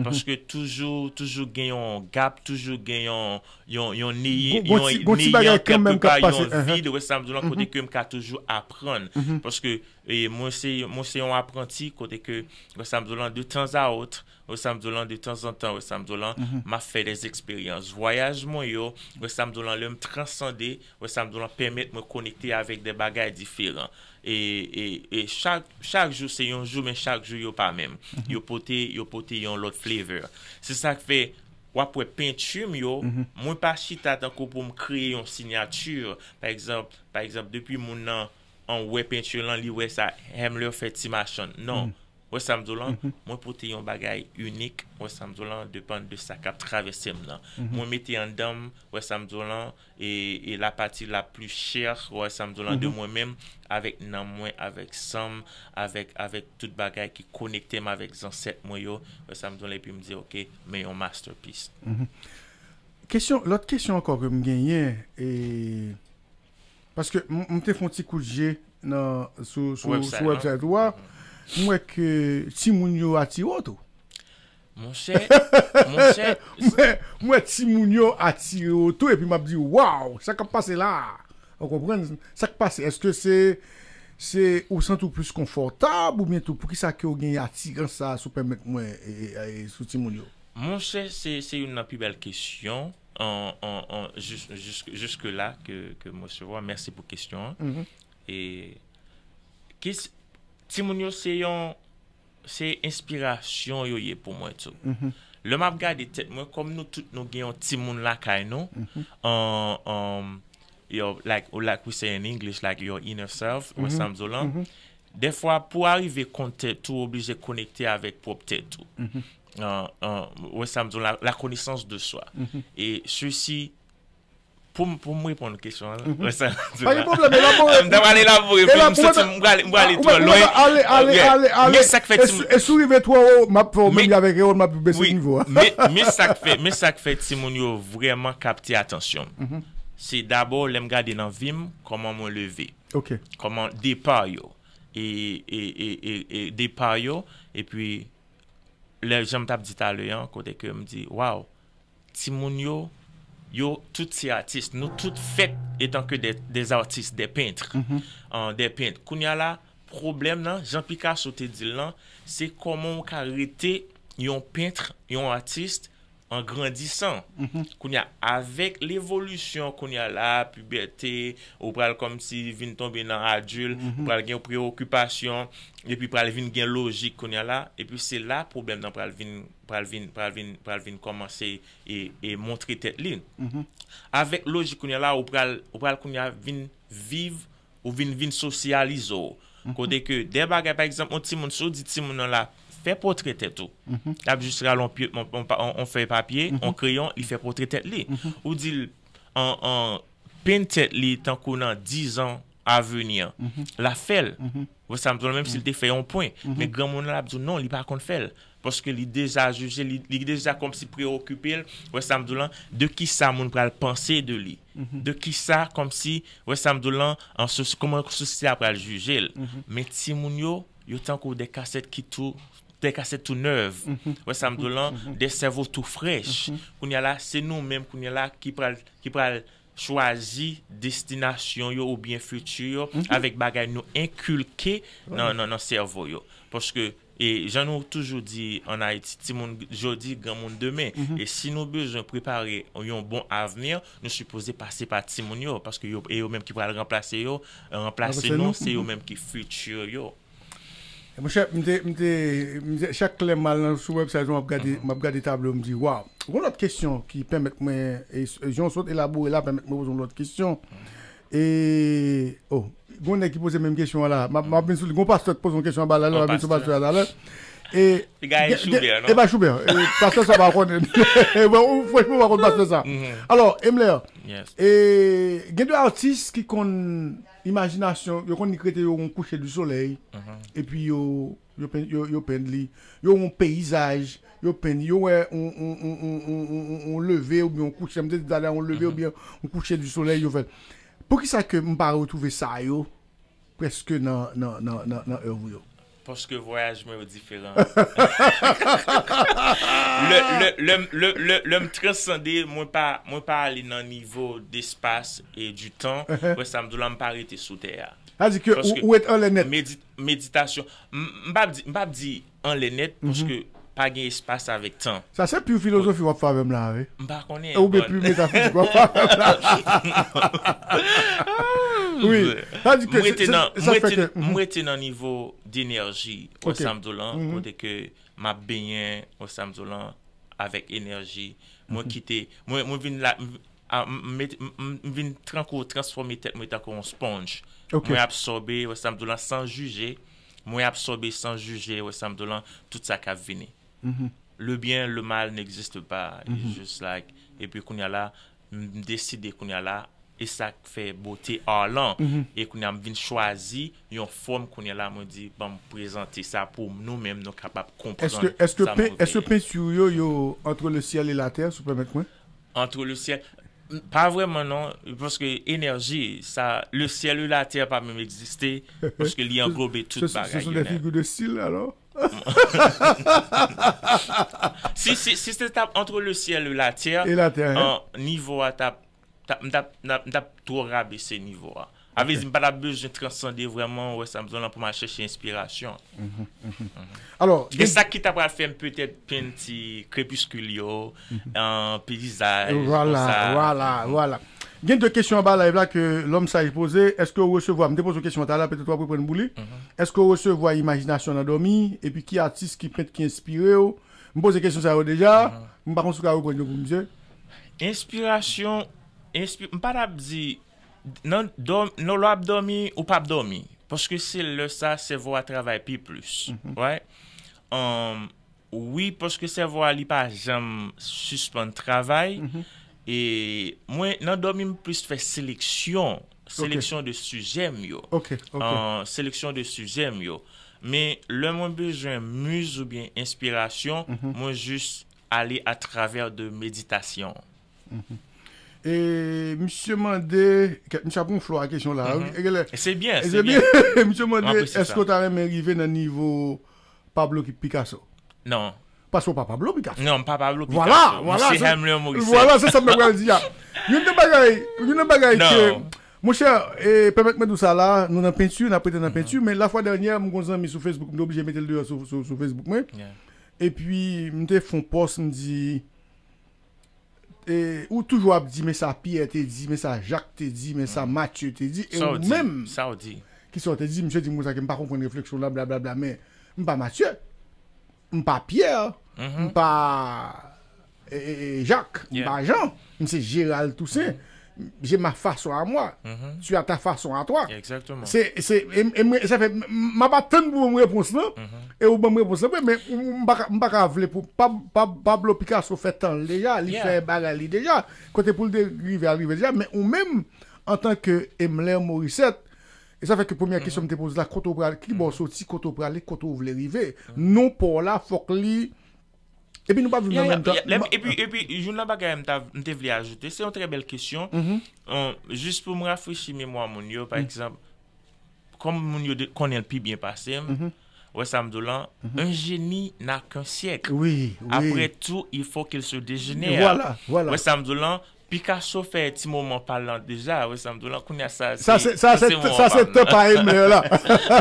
Paske toujou, toujou gen yon gap, toujou gen yon, yon, yon neyi-, yon neyan kèlkepa, yon vid, wè sa m di w lan, kote ke m ka toujou aprann. Paske, eh, mwen se, mwen se yon apranti, kote ke, wè sa m di w lan, de tan a ot, wè sa m di w lan, de tanzantan, wè sa m di w lan, m ap fè des expériences. Vwayaj mwen yo, wè sa m di w lan, lè m transande, wè sa m di w lan, pèmèt mwen konekte avèk de bagay diferan. E, e, e chak, chak jou se yon jou, men chak jou yo pa menm. Yo pote, yo pote yon lòt flavor. Se sa k fè, w ap wè penti m yo, mwen pa chita tankou pou m kreye yon sinyati. Pa egzanp, pa egzanp, depi moun nan, an wè penti lan, li wè sa, Hemler fè ti machann. Non. Wè sa m di w lan, mwen pote yon bagay inik, wè sa m di w lan, depann de sa k ap travèse m nan. Mwen mete anndan m, wè sa m di w lan, e, e la pati la pli chè, wè sa m di w lan, de mwen menm, avèk nanm mwen, avèk san m, avèk, avèk tout bagay ki konekte m avèk zansèt mwen yo, wè sa m di w lan, epi m di, "Ok, men yon masterpiece." Kesyon, lòt kesyon ankò ke m genyen, e, paske m, m te fè yon ti kout je nan, sou, sou, sou website ou a, m wè ke timoun yo atire w tou. Monchè, monchè. M wè, m wè timoun yo atire w tou, epi m ap di, "Waw, sa k ap pase la a?" Ou konprann? Sa k pase? Èske se, se ou santi w plis konfòtab, oubyen tou, poukisa ke w gen atirans sa a, si w pèmèt mwen, e, e, e, sou timoun yo? Monchè, se, se youn nan pi bèl kesyon, an, an, an, jis, jis, jiske la ke, ke m resevwa. Mèsi pou kesyon an. E, kes-, timoun yo se yon, se enspirasyon yo ye pou mwen tou. Lè m ap gade tèt mwen, kòm nou tout nou gen yon timoun lakay nou, an, an, your, like, like we say in English, like, your inner self, wè sa m di w lan. Dèfwa, pou w arive konn tèt ou, w oblije konekte avèk pwòp tèt ou. An, an, wè sa m di w, la, la connaissance de soi. E sesi, pou m, pou m reponn kesyon an, wè sa m di w la. Pa gen pwoblèm, elabore. M ta pral elabore, men m santi m prale, m prale twò lwen. Ale, ale, ale, ale. Men sa k fè ti, e si w rive twò wo, m ap fè w menm jan avèk Erol, m ap bese nivo a. Men, men sa k fè, men sa k fè timoun yo vrèman kapte atansyon m. Se dabò lè m gade nan vi m, kòman mwen leve. Kòman depa yo. E, e, e, e, e depa yo, epi lè jan m t ap di talè an, kote ke m di, waw, timoun yo, yo tout se atis. Nou tout fèt etanke de, des artistes, des peintres, an, des peintres. Kounye a la, pwoblèm nan, jan Picasso te di l lan, se kòman w ka rete yon pent, yon atis, an grandisan. Kounye a, avèk levolisyon, kounye a la, pibète, ou pral kòmsi vin tonbe nan adilt, ou pral gen preyokipasyon, epi pral vin gen lojik kounye a la, epi se la pwoblèm nan pral vin, pral vin, pral vin, pral vin kòmanse e, e montre tèt li. Avèk lojik kounye a la, ou pral, ou pral kounye a vin viv, ou vin, vin sosyalize w. Kote ke de bagay, pa egzanp, yon timoun, si w di timoun nan la, fè pòtrè tèt ou. L ap jis rale yon pye, yon, yon, yon, yon fèy papye, yon kreyon, li fè pòtrè tèt li. Ou di l, an, an, penn tèt li tankou nan diz an avni an. L ap fè l. Ou wè sa m di w la, menm si l te fè yon pwen. Men granmoun nan l ap di w non, li pa konn fè l. Paske li deja jije, li, li deja kòmsi preokipe l, ou wè sa m di w lan, de kisa moun pral panse de li. De kisa kòmsi, ou wè sa m di w lan, an sosi-, kòman sosyete a pral jije l. Men timoun yo, yo tankou de kasèt ki tou, de kasèt tou nèv. Ou wè sa m di w lan, de sèvo tou frèch. Kounye a la, se nou menm kounye a la ki pral, ki pral chwazi destinasyon yo oubyen fiti yo avèk bagay nou enkilke nan, nan, nan sèvo yo. Paske, e jan nou toujou di ann Ayiti, timoun jodi, granmoun demen. E si nou bezwen prepare yon bon avni, nou sipoze pase pa timoun yo, paske yo, e yo menm ki pral ranplase yo, ranplase nou, se yo menm ki fiti yo. Monchè, m te, m te, m te, chak lè m al nan, sou website, m ap gade, m ap gade tablo, m di, waw. Gon lòt kesyon ki pèmèt mwen, e, jan w sot elabore la, pèmèt mwen poze yon lòt kesyon. E, oh, gon nèg ki poze menm kesyon an la. M ap, m ap vin sou li. Gon pastè ki poze yon kesyon anba la, lè w ap vin sou pastè a talè. E, Li gaye Choubert, non? E pa Choubert. E, pastè sa pa konnen. E, bon, ou, franchman, ou pa konn pastè sa. Alò, Emler, e, gen de atis ki konn imajinasyon, yo konn li krete yo yon kouche di solèy, epi yo, yo pen, yo, yo penn li, yo yon peyizaj, yo penn, yo wè yon, yon, yon leve oubyen yon kouche, m te di talè yon leve oubyen yon kouche di solèy, yo fè l. Poukisa ke m pa retwouve sa yo prèske nan, nan, nan, nan, nan èv ou yo? Paske vwayaj mwen yo diferan. Lè, lè, lè, m- lè, lè, lè m transande, mwen pa, mwen pa ale nan nivo despas e di tan. Wè sa m di w la, m pa rete sou tè a. Sa di ke ou, Paske ou ret anlè nèt. Medi- meditasyon. M m p ap di, m p ap di anlè nèt, paske pa gen espas avèk tan. Sa se pi filozofi w ap fè avè m la, wi. M pa konnen, Oubyen bon. Pi metafizik w ap fè avè m la. Wi. Sa di ke M rete se- nan, se- m sa fè rete, ke- m rete nan nivo denèji, wè Ok. sa m di w lan, kote ke m ap benyen, wè sa m di w lan, avèk enèji. Mwen kite, mwen, mwen vin la, m, a, m, m mete- m, m, m vin tankou transfòme tèt mwen tankou yon sponj. Ok. Mwen absòbe, wè sa m di w lan, san jije. Mwen absòbe san jije, wè sa m di w lan, tout sa k ap vini. Le bien, le mal n'existe pas. It's just like, epi kounye a la, m deside kounye a la, e sa k fè bote art lan. E kounye a m vin chwazi yon fòm kounye a la, mwen di, ban m prezante sa pou nou menm, nou kapab konprann Èske, èske, sa m pen, vle. Èske penti w yo, yo entre le ciel et la terre, si w pèmèt mwen? Entre le ciel. M- Pa vrèman non, paske enèji, sa, le ciel et la terre pa menm egziste, paske li anglobe tout Ce, ce, ce bagay, sont you des know. Figures de style, alors? Si, si, si se t ap entre le ciel et la terre, Et la terre, hein? An, nivo a t ap, t ap, m t ap, m t ap, m t ap twò rabese nivo a. Sa vle Ok. di, m pa t ap bezwen transande vrèman, wè sa m di w lan, pou m al chèche enspirasyon. Alò, E gen sa ki ta pral fè m petèt penn ti krepiskil yo, an, peyizaj, Vwala, konsa. vwala, vwala. Gen de kesyon anba live la ke Lòm Saj poze. Èske w resevwa, m te poze w kesyon an talè, petèt w ap reprann pou li. Èske w resevwa imajinasyon nan dòmi? Epi ki atis, ki pent ki enspire w? M poze kesyon sa yo deja. M pa konn si w ka reprann yo pou misye. Enspirasyon, enspi- m pa t ap di, nan, dòm- nan, lè w ap dòmi, ou p ap dòmi. Paske se lè sa, sèvo a travay pi plis. Right? Um, wi, paske sèvo a, li pa janm sispann travay. E mwen, nan dòmi, m plis fè seleksyon. Seleksyon de sijè m yo. Ok, ok. An, seleksyon de sijè m yo. Men, lè mwen bezwen miz oubyen enspirasyon, mwen jis ale atravè de meditasyon. E misye mande, kèt, misye ap gonfle a kesyon la. E genlè- E se byen, e se se byen. byen. Misye mande, Mwen apresye èske sa. w ta renmen rive nan nivo Pablo Picasso? Non. Paske w pa Pablo Picasso. Non, m pa Pablo Picasso. Vwala, vwala. M se Helmler Morisset. Vwala, se sa m te pral di a. Youn nan bagay, youn nan bagay Non. ke, monchè, e, pèmèt mwen di w sa la, nou nan penti, n ap rete nan penti, men lafwa dènyè, m gon zanmi sou Facebook, m te oblije mete l deyò sou, sou, sou Facebook mwen. Yeah. Epi, m te fè yon pòs, m di, e, ou toujou ap di, men sa Pyè te di, men sa Jak te di, men sa Matye te di, e ou menm, ki sa w te di, misye di m konsa ke m pa konprann refleksyon w la, blablabla, men m pa Matye, m pa Pyè, m pa e, e, e, Jak, m pa Jan, m se Gérald Toussaint. J'ai ma façon à moi. Tu as ta façon à toi. Egzakteman. Se, se, e, e mwen, sa fè, m, m ap atann pou w ban m repons lan, e ou ban m repons lan vre, men m, m pa ka, m pa ka vle pou, pa, pa, Pablo Picasso fè tan l deja, li fè bagay li deja, kote pou l te rive, al rive deja, men ou menm, antanke Emler Morissette, e sa fè ke premyè kesyon m te poze la, kote w prale, ki bò w soti, kote w prale, kote w vle rive, non pa w la, fòk li, epi nou pa viv nan menm tan. Epi, epi, youn nan bagay m ta, m te vle ajoute, se yon trè bèl kesyon. Jis pou m rafrechi memwa moun yo, pa egzanp, kòm moun yo konnen l pi byen pase m, wè sa m di w lan, un génie n'a qu'un siècle. Wi, wi. Après tout, il faut qu'il se dégénère. Voilà, voilà. Wè sa m di w lan, Picasso fè ti moman pa l lan deja, wè sa m di w lan, kounye a sa, Sa se, sa se, sa se tan pa Emler la.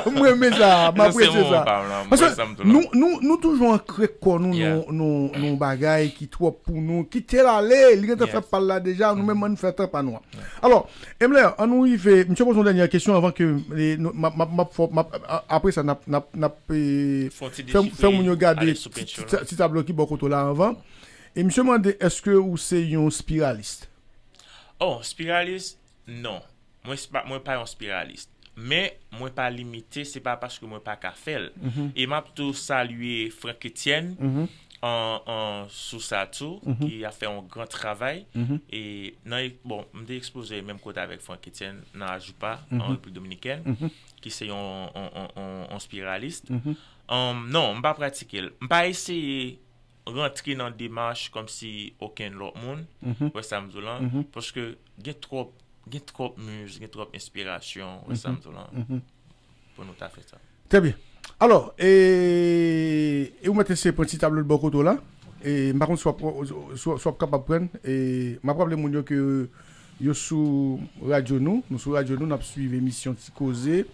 Mwen renmen sa, m apresye sa. Paske nou, nou, nou toujou ankre kò nou nan, nan, nan bagay ki twòp pou nou. Kite l ale, li gentan fè pa l la deja, nou menm ann fè tan pa nou an. Alò, Emler, ann nou rive, misye poze yon dènye kesyon anvan ke, e, nou, m ap, m ap, m ap fè, m ap, a-, apre sa, n ap, n ap, n ap, e, fè, fè moun yo gade ti, ti, ti tablo ki bò kote w la anvan. E misye mande, èske ou se yon spiralis? Oh, spiralis? Non. Mwen se pa, mwen pa yon spiralis. Men, mwen pa limite, se pa paske mwen pa ka fè l. E m ap tou salye Franck Etienne an, an, sou sa tou, ki ap fè yon gran travay. E nan, bon, m te ekspoze menm kote avèk Franck Etienne nan Ajupa, an Repiblik Dominikèn, ki se yon, yon, yon, yon, yon spiralis. An, non, m pa pratike l. M pa eseye rantre nan demach kòmsi okenn lòt moun, wè sa m di w lan, paske gen twòp, gen twòp miz, gen twòp enspirasyon, wè sa m di w lan, pou nou ta fè sa. Trè byen. Alò, e, e ou mèt eseye pran ti tablo l bò kote w la. E m pa konn si w ap, si w, si w ap kapab pran. E m ap raple moun yo ke yo sou radyo nou, nou sou radyo nou, n ap swiv emisyon Ti Koze.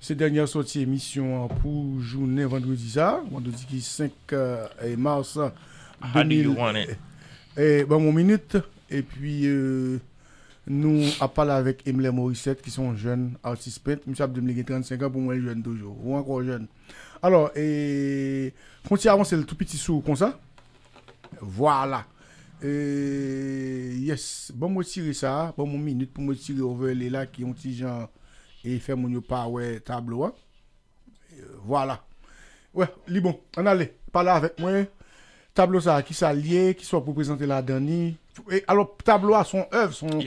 Se dènye sòti emisyon an pou jounen vandredi sa, vandredi ki senk, e, mas de mil. E, ban m yon minit, epi, e, nou ap pale avèk Emler Morissette, ki se yon jèn atis pent. Misye ap di m li gen trannsenk an, pou mwen, l jèn toujou. Ou ankò jèn. Alò, e, fon ti avanse l tou piti sou ou konsa. Vwala. E, yes. Ban m retire sa. Ban m yon minit pou m retire overlay la ki yon ti jan e fè moun yo pa wè tablo a. E, vwala. Wè, li bon. Ann ale. Pale avèk mwen. Tablo sa a, kisa l ye? Kisa w ap reprezante ladan li? E, alò, tablo a se yon èv, se yon...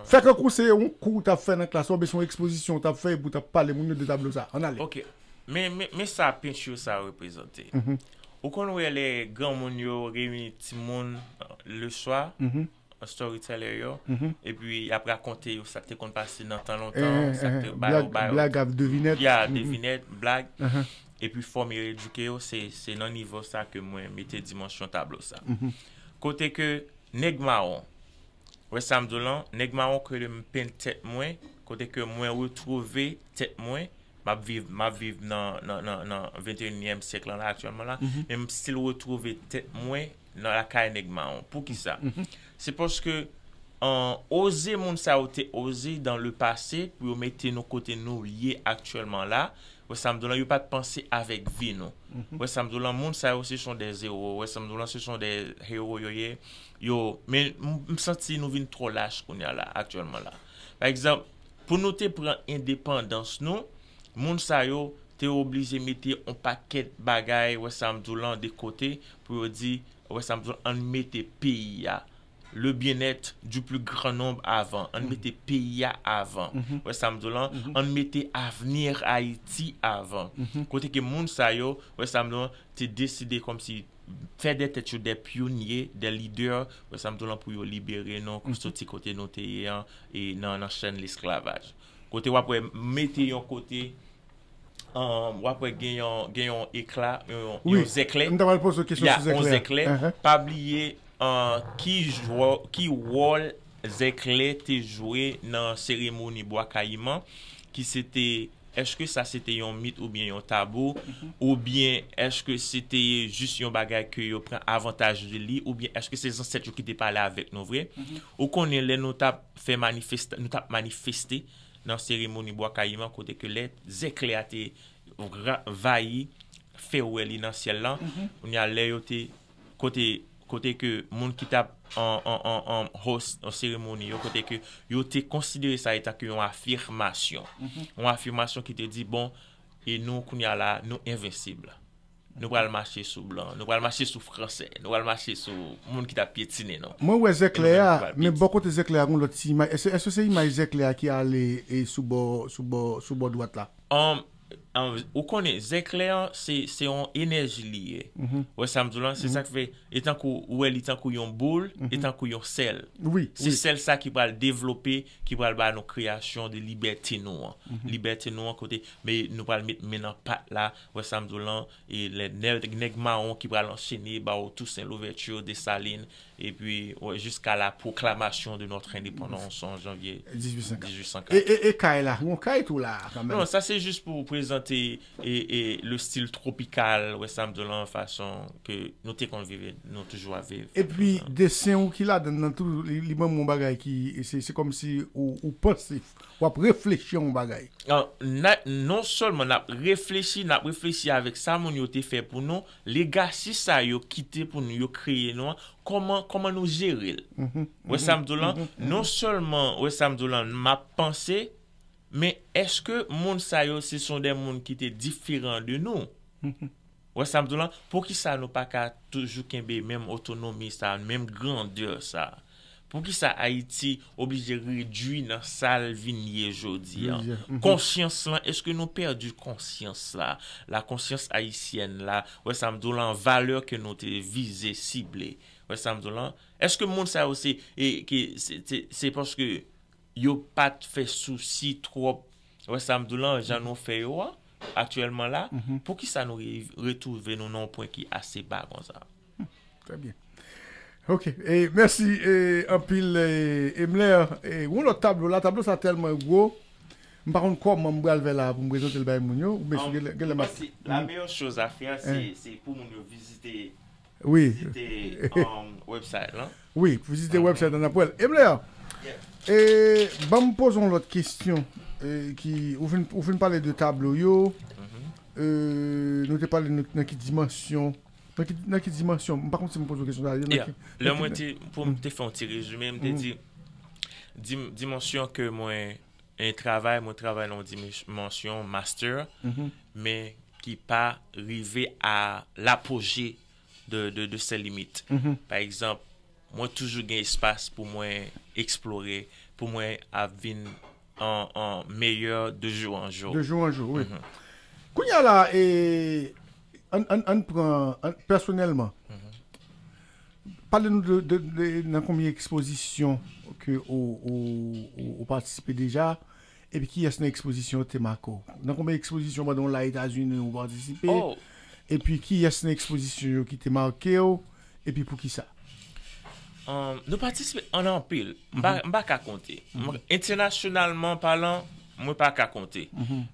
Fè kankou se yon kou w t ap fè nan klas la, oubyen se yon ekspozisyon w t ap fè epi w t ap pale moun yo de tablo sa a. Ann ale. Ok. Men, men, men sa penti sa reprezante. Ou konn wè lè granmoun yo reyini timoun, e, le swa, storyteller yo, epi y ap rakonte yo sa k te konn pase nan tan lontan, sa k te ba yo, ba yo. Blag ak devinèt. Ya, devinèt, blag. Epi fòm yo edike yo, se, se nan nivo sa ke mwen mete dimansyon tablo sa. Kote ke nèg mawon, wè sa m di w lan, nèg mawon ke m penn tèt mwen, kote ke mwen retwouve tèt mwen, m ap viv, m ap viv nan, nan, nan, nan venteyinyèm syèk lan la, aktyèlman la, men m still retwouve tèt mwen nan lakay nèg mawon. Poukisa? Se paske, an, oze moun sa yo te oze dans le passé pou yo mete nou kote nou ye aktyèlman la, wè sa m di w lan, yo pa t panse avèk vi nou. Wè sa m di w lan, moun sa yo, ce sont des héros. Wè sa m di w lan, ce sont des héros yo ye. Yo, men m, m santi nou vin twò lach kounye a la, aktyèlman la. Pa egzanp, pou nou te pran endepandans nou, moun sa yo te oblije mete yon pakèt bagay, wè sa m di w lan, de kote, pou yo di, wè sa m di w lan, ann mete peyi a, le bien-être du plus grand nombre avan. Ann mete peyi a avan. Wè sa m di w lan, ann mete avenir Ayiti avan. Kote ke moun sa yo, wè sa m di w lan, te deside kòmsi fè de tèt yo de pyonye, de lidè, wè sa m di w lan, pou yo libere nou, soti kote nou te ye an, e nan, nan chèn lesklavaj. Kote w ap wè mete yon kote, um, w ap wè gen yon, gen yon ekla, yon, yon zèklè. M ta pral poze w kesyon sou zèklè. Ya, yon zèklè. Pa bliye, uh, ki jwè, ki wòl zèklè te jwe nan seremoni Bwa Kayiman, ki se te èske sa se te yon mit oubyen yon tabou, oubyen èske se te jis yon bagay ke yo pran avantaj de li, oubyen èske se zansèt yo ki te pale avèk nou vre? Ou konnen lè nou t ap fè manifesta-, nou t ap manifeste nan seremoni Bwa Kayiman, kote ke lè zèklè a te ra-, vayi, fè wè li nan syèl lan, kounye a lè yo te, kote, kote ke moun ki t ap an, an, an, an host an seremoni yo, kote ke yo te konsidere sa etan ke yon afirmasyon. Yon afirmasyon ki te di, bon, e nou, kounye a la, nou envensib. Nou pral mache sou blan, nou pral mache sou fransè, nou pral mache sou moun ki t ap pyetine nou. Mwen wè zèklè a, men bò kote zèklè a, gon lòt ti imaj. Èske, èske se imaj zèklè a ki ale e sou bò, sou bò, sou bò dwat la? Um, um, ou konnen, zèklè an, se, se yon enèji li ye. Wè sa m di w lan, se sa k fè, e tankou, ou wè li tankou yon boul, e tankou yon sèl. Wi, se sèl sa ki pral devlope, ki pral ba nou kreyasyon de libète nou an. Libète nou an kote, men nou pral met men nan pat la, wè sa m di w lan, e lè nèg, nèg mawon ki pral anchene ba w Toussaint Louverture, Dessalines, epi, wè, jusqu'à la proclamation de notre indépendance en janvier dizwit san kat. Dizwit san kat. E, e, e kay la, gon kay tou la, kanmenm. Non, sa se jis pou prezante e, e le style tropical, wè sa m di w lan, fason ke nou te konn viv, nou toujou ap viv. Epi, desen ou ki ladan nan tou, li, li ban m yon bagay ki, se, se kòmsi ou, ou pansif, w ap reflechi yon bagay. Ah, na-, non sèlman n ap reflechi, n ap reflechi avèk sa moun yo te fè pou nou, legasi sa yo kite pou nou, yo kreye nou an, kòman, kòman nou jere l. Wè sa m di w lan, non sèlman, wè sa m di w lan, m ap panse, men èske moun sa yo, se son de moun ki te diferan de nou? Wè sa m di w lan, poukisa nou pa ka toujou kenbe menm otonomi sa, menm grandè sa? Poukisa Ayiti oblije redui nan sa l vin ye jodi a? Konsyans lan, èske nou pèdi konsyans la? La konsyans ayisyèn la, wè sa m di w lan, valè ke nou te vize, sible. Wè sa m di w lan? Èske moun sa yo se, e, ke, se, se, se paske yo pa t fè sousi twòp, wè sa m di w lan, jan nou fè yo a, aktyèlman la, poukisa nou re-, retwouve nou nan yon pwen ki ase ba konsa? Trè byen. Ok, e mèsi, e, anpil, e, Emler. E, yon lòt tablo la, tablo sa tèlman gwo, m pa konn kòman m pral fè la pou m prezante l bay moun yo, ou mesye genlè, genlè m ap... La meyè choz a fè, se, se pou moun yo vizite, wi, vizite, um, website lan. Wi, vizite website lan, n ap wè l. Emler, e, ban m poze yon lòt kesyon, e, ki, ou fin, ou fin pale de tablo yo, e, nou te pale nan, nan ki dimansyon, nan ki, nan ki dimansyon, m pa konn si m poze w kesyon sa, nan ki, lè mwen te, pou m te fè yon ti rezime, m te di, dim-, dimansyon ke mwen, e, travay, mwen travay nan yon dimansyon master, men ki pa rive a lapoje de, de, de ses limites. Pa egzanp, mwen toujou gen espas pou mwen eksplore, pou mwen ap vin an, an meyè de jou an jou. De jou an jou, wi. Kounye a la, e, ann, ann, ann pran, ann, pèsonèlman, pale nou de, de, de, nan konbyen ekspozisyon ke ou, ou, ou, ou patisipe deja, epi kiyès nan ekspozisyon yo te make w? Nan konbyen ekspozisyon pandan w la Etazini ou patisipe? Epi kiyès nan ekspozisyon yo ki te make w? Epi poukisa? Um, nou patisipe an anpil. M pa, m pa ka konte. Entènasyonalman palan, mwen pa ka konte.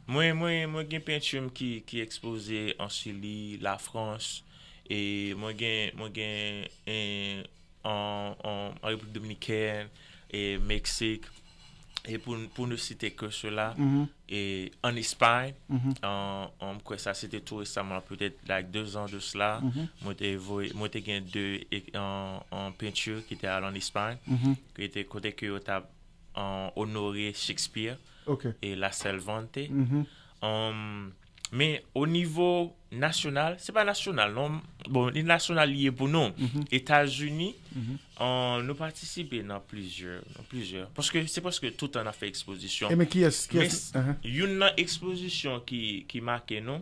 Mwen, mwen, mwen gen penti m ki, ki ekspoze an Chili, Lafrans, e mwen gen, mwen gen, e, an, an, an Repiblik Dominikèn, e Meksik, e pou, pou ne citer que cela, e an Espay, an, an, m kwè sa se te tou resaman, petèt, like, de zan de sila, mwen te voye, mwen te gen de, e, an, an penti ki te al an Espay, ki te kote ke yo t ap, an, onore Shakespeare e La Cervantes. An, men o nivo nasyonal, se pa nasyonal, non. Bon, li nasyonal li ye pou nou. Etazini, an, nou patisipe nan plizyè, nan plizyè. Paske se prèske tout tan n ap fè ekspozisyon. E men kiyès, kiyès? Men youn nan ekspozisyon ki, ki make nou,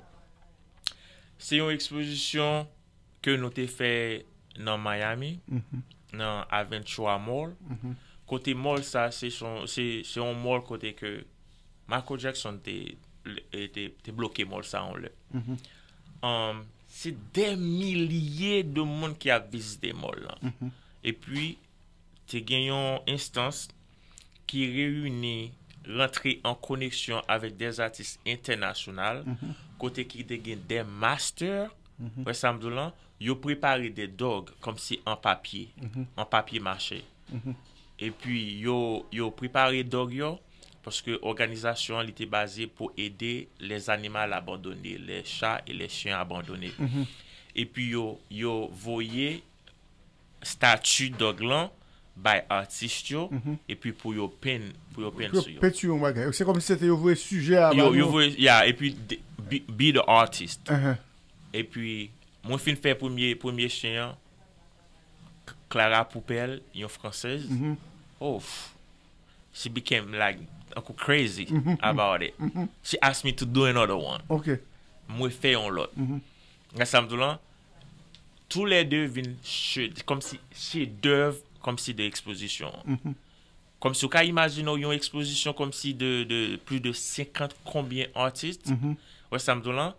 se yon ekspozisyon ke nou te fè nan Miami, nan Aventura Mall, kote mall sa, se son, se, se yon mall kote ke Michael Jackson te, te, te bloke mall sa yon lè. Um, se dè milye de moun ki ap vizite mall lan. Epi, te gen yon enstans ki reyini rantre an koneksyon avèk de atis entènasyonal, kote ki te gen de master, wè sa m di w lan, yo prepare de dog kòmsi an papye, an papye mache. Epi yo, yo prepare dog yo, paske òganizasyon an li te baze pou ede les animaux abandonnés, les chats et les chiens abandonnés. Epi yo, yo voye stati dog lan bay atis yo, epi pou yo penn, pou yo penn sou yo. Penti yon bagay. Se kòmsi se te yo voye sijè a ba yo. Yo voye, yeah, epi be, be the artist. Epi mwen fin fè premye, premye chen an, Clara Poupel, yon fransèz. Oh, she became like uncle crazy about it. She asked me to do another one. Ok. Mwen fè yon lòt. Nan sa m di w lan, tou lè de vin chef, kòmsi chef d'œuvre, kòmsi de ekspozisyon an. Kòmsi ou ka imajine w yon ekspozisyon kòmsi de, de plus de senkant konbyen atis, wè sa m di w lan,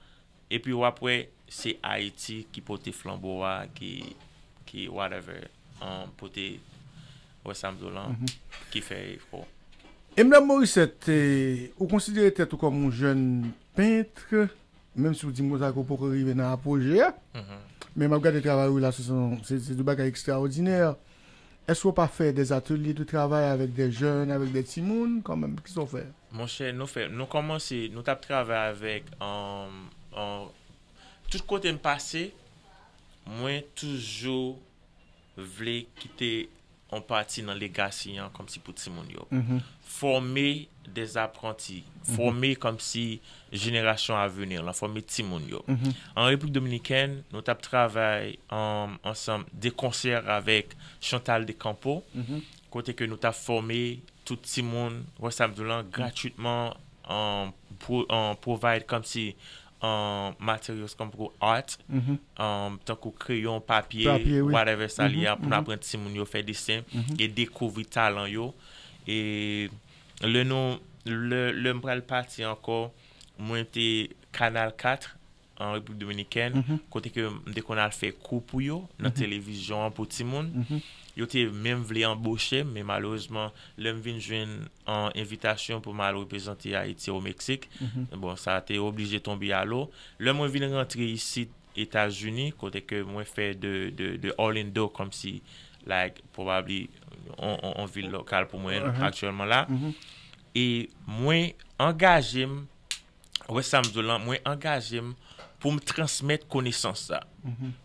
epi w ap wè se Ayiti ki pote flanbo a, ki, ki whatever, um, pote, wè sa m di w lan, ki fè efò. E Madam Morissette, eh, ou konsidere tèt ou kòm yon jèn pent, menm si w di m konsa ke w poko rive nan apoje a, men m ap gade travay ou la, se, se, se de bagay ekstraòdinè. Èske w pa fè de atelye de travay avèk de jèn, avèk de timoun, kanmenm? Kisa w fè? Monchè, nou fè, nou kòmanse, nou t ap travay avèk, um, um, tout kote m pase, mwen toujou vle kite yon pati nan legasi an kòmsi pou timoun yo. Fòme de apranti, fòme kòmsi jenerasyon aveni lan, fòme timoun yo. An Repiblik Dominikèn, nou t ap travay, um, ansanm de konsè avèk Chantal de Campo, kote ke nou t ap fòme tout timoun, wè sa m di w lan, gratwitman, um, pro-, um, provide kòmsi, um, materials kòm pou art, um, tankou kreyon, papye, whatever sa li ye, pou n aprann timoun yo fè desen e dekouvri talan yo. E lè nou, lè, lè m pral pati ankò, mwen te Kanal kat, an Repiblik Dominikèn, kote ke m te konn al fè kou pou yo nan televizyon an pou timoun. Yo te menm vle anboche m, men malerezman, lè m vin jwenn an envitasyon pou m al reprezante Ayiti o Meksik, bon, sa te oblije tonbe a lo. Lè mwen vin rantre isit Etazini, kote ke mwen fè de, de, de Orlando kòmsi, like, probably, on, on, on vil lokal pou mwen aktyèlman la. E mwen angaje m, wè sa m di w lan, mwen angaje m pou m transmèt konesans sa.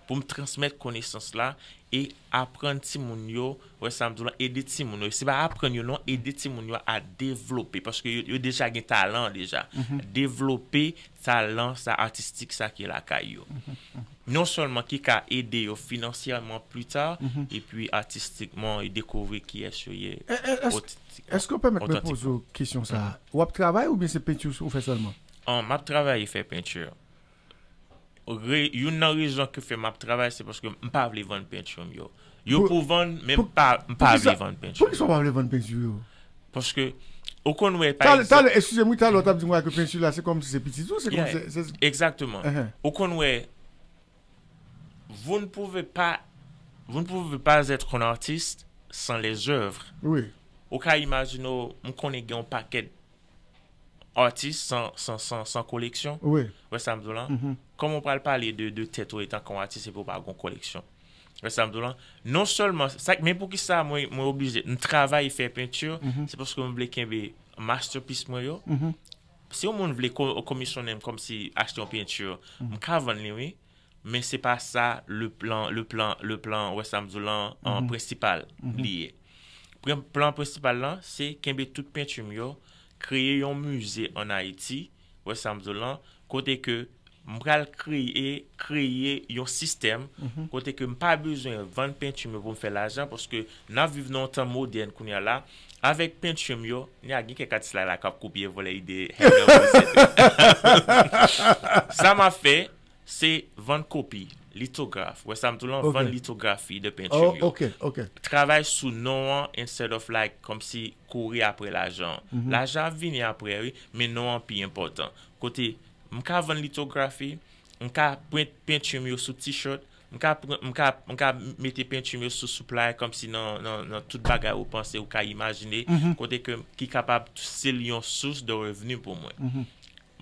Pou m transmèt konesans la e aprann timoun yo, wè sa m di w lan, ede timoun yo. Se pa aprann yo non, ede timoun yo a devlope, paske yo, yo deja gen talan deja. Devlope talan sa atistik sa ki lakay yo. Non sèlman ki ka ede yo finansyèman pli ta, epi atistikman, e dekouvri kiyès yo ye. E, e, èske, èske w pèmèt mwen poze w kesyon sa a? W ap travay oubyen se penti ou fè sèlman? An, m ap travay e fè penti. Re-, youn nan rezon ki fè m ap travay, se paske m pa vle vann penti m yo. Yo pou vann, men m pa, m pa vle vann penti. Poukisa w pa vle vann penti w yo? Paske, ou konn wè, pa egzanp. Talè, eskize m, wi, talè w t ap di m ke penti la, se kòmsi se pitit ou, se kòmsi se, se. Egzakteman. Ou konn wè, vous ne pouvez pas, vous ne pouvez pas être un artiste sans les œuvres. Wi. Ou ka imajine w, m konnen gen yon pakèt atis san, san, san, san koleksyon. Wi. Wè sa m di w lan? Kòman w pral pale de, de tèt ou etanke yon atis epi w pa gen yon koleksyon? Wè sa m di w lan? Non sèlman, sa, men poukisa mwen, mwen oblije, m travay fè penti, se paske mwen vle kenbe masterpiece mwen yo. Si yon moun vle ko-, komisyonnen m kòmsi achte yon penti, m ka vann li, wi. Men se pa sa le plan, le plan, le plan, wè sa m di w lan, an prensipal li ye. Pre-, plan prensipal lan, se kenbe tout penti m yo, kreye yon mize an Ayiti, wè sa m di w lan, kote ke m pral kreye, kreye yon sistèm, kote ke m pa bezwen vann penti m yo pou m fè lajan, paske n ap viv nan yon tan modèn kounye a la, avèk penti m yo, ni a gen kèk atis la, la k ap kopye vòlè ide Hernan Morisset. Sa m ap fè, se vann kopi, litograf. Wè sa m di w lan, vann litografi de penti m yo. Ok, ok. Travay sou non an instead of, like, kòmsi kouri apre lajan. Lajan ap vini apre, wi, men non an pi enpòtan. Kote, m ka vann litografi, m ka print penti m yo sou t-shirt, M ka pran, m ka, m ka mete penti m yo sou supply kòmsi nan, nan, nan tout bagay ou panse, ou ka imajine, kote ke, ki kapab still yon sous de revni pou mwen.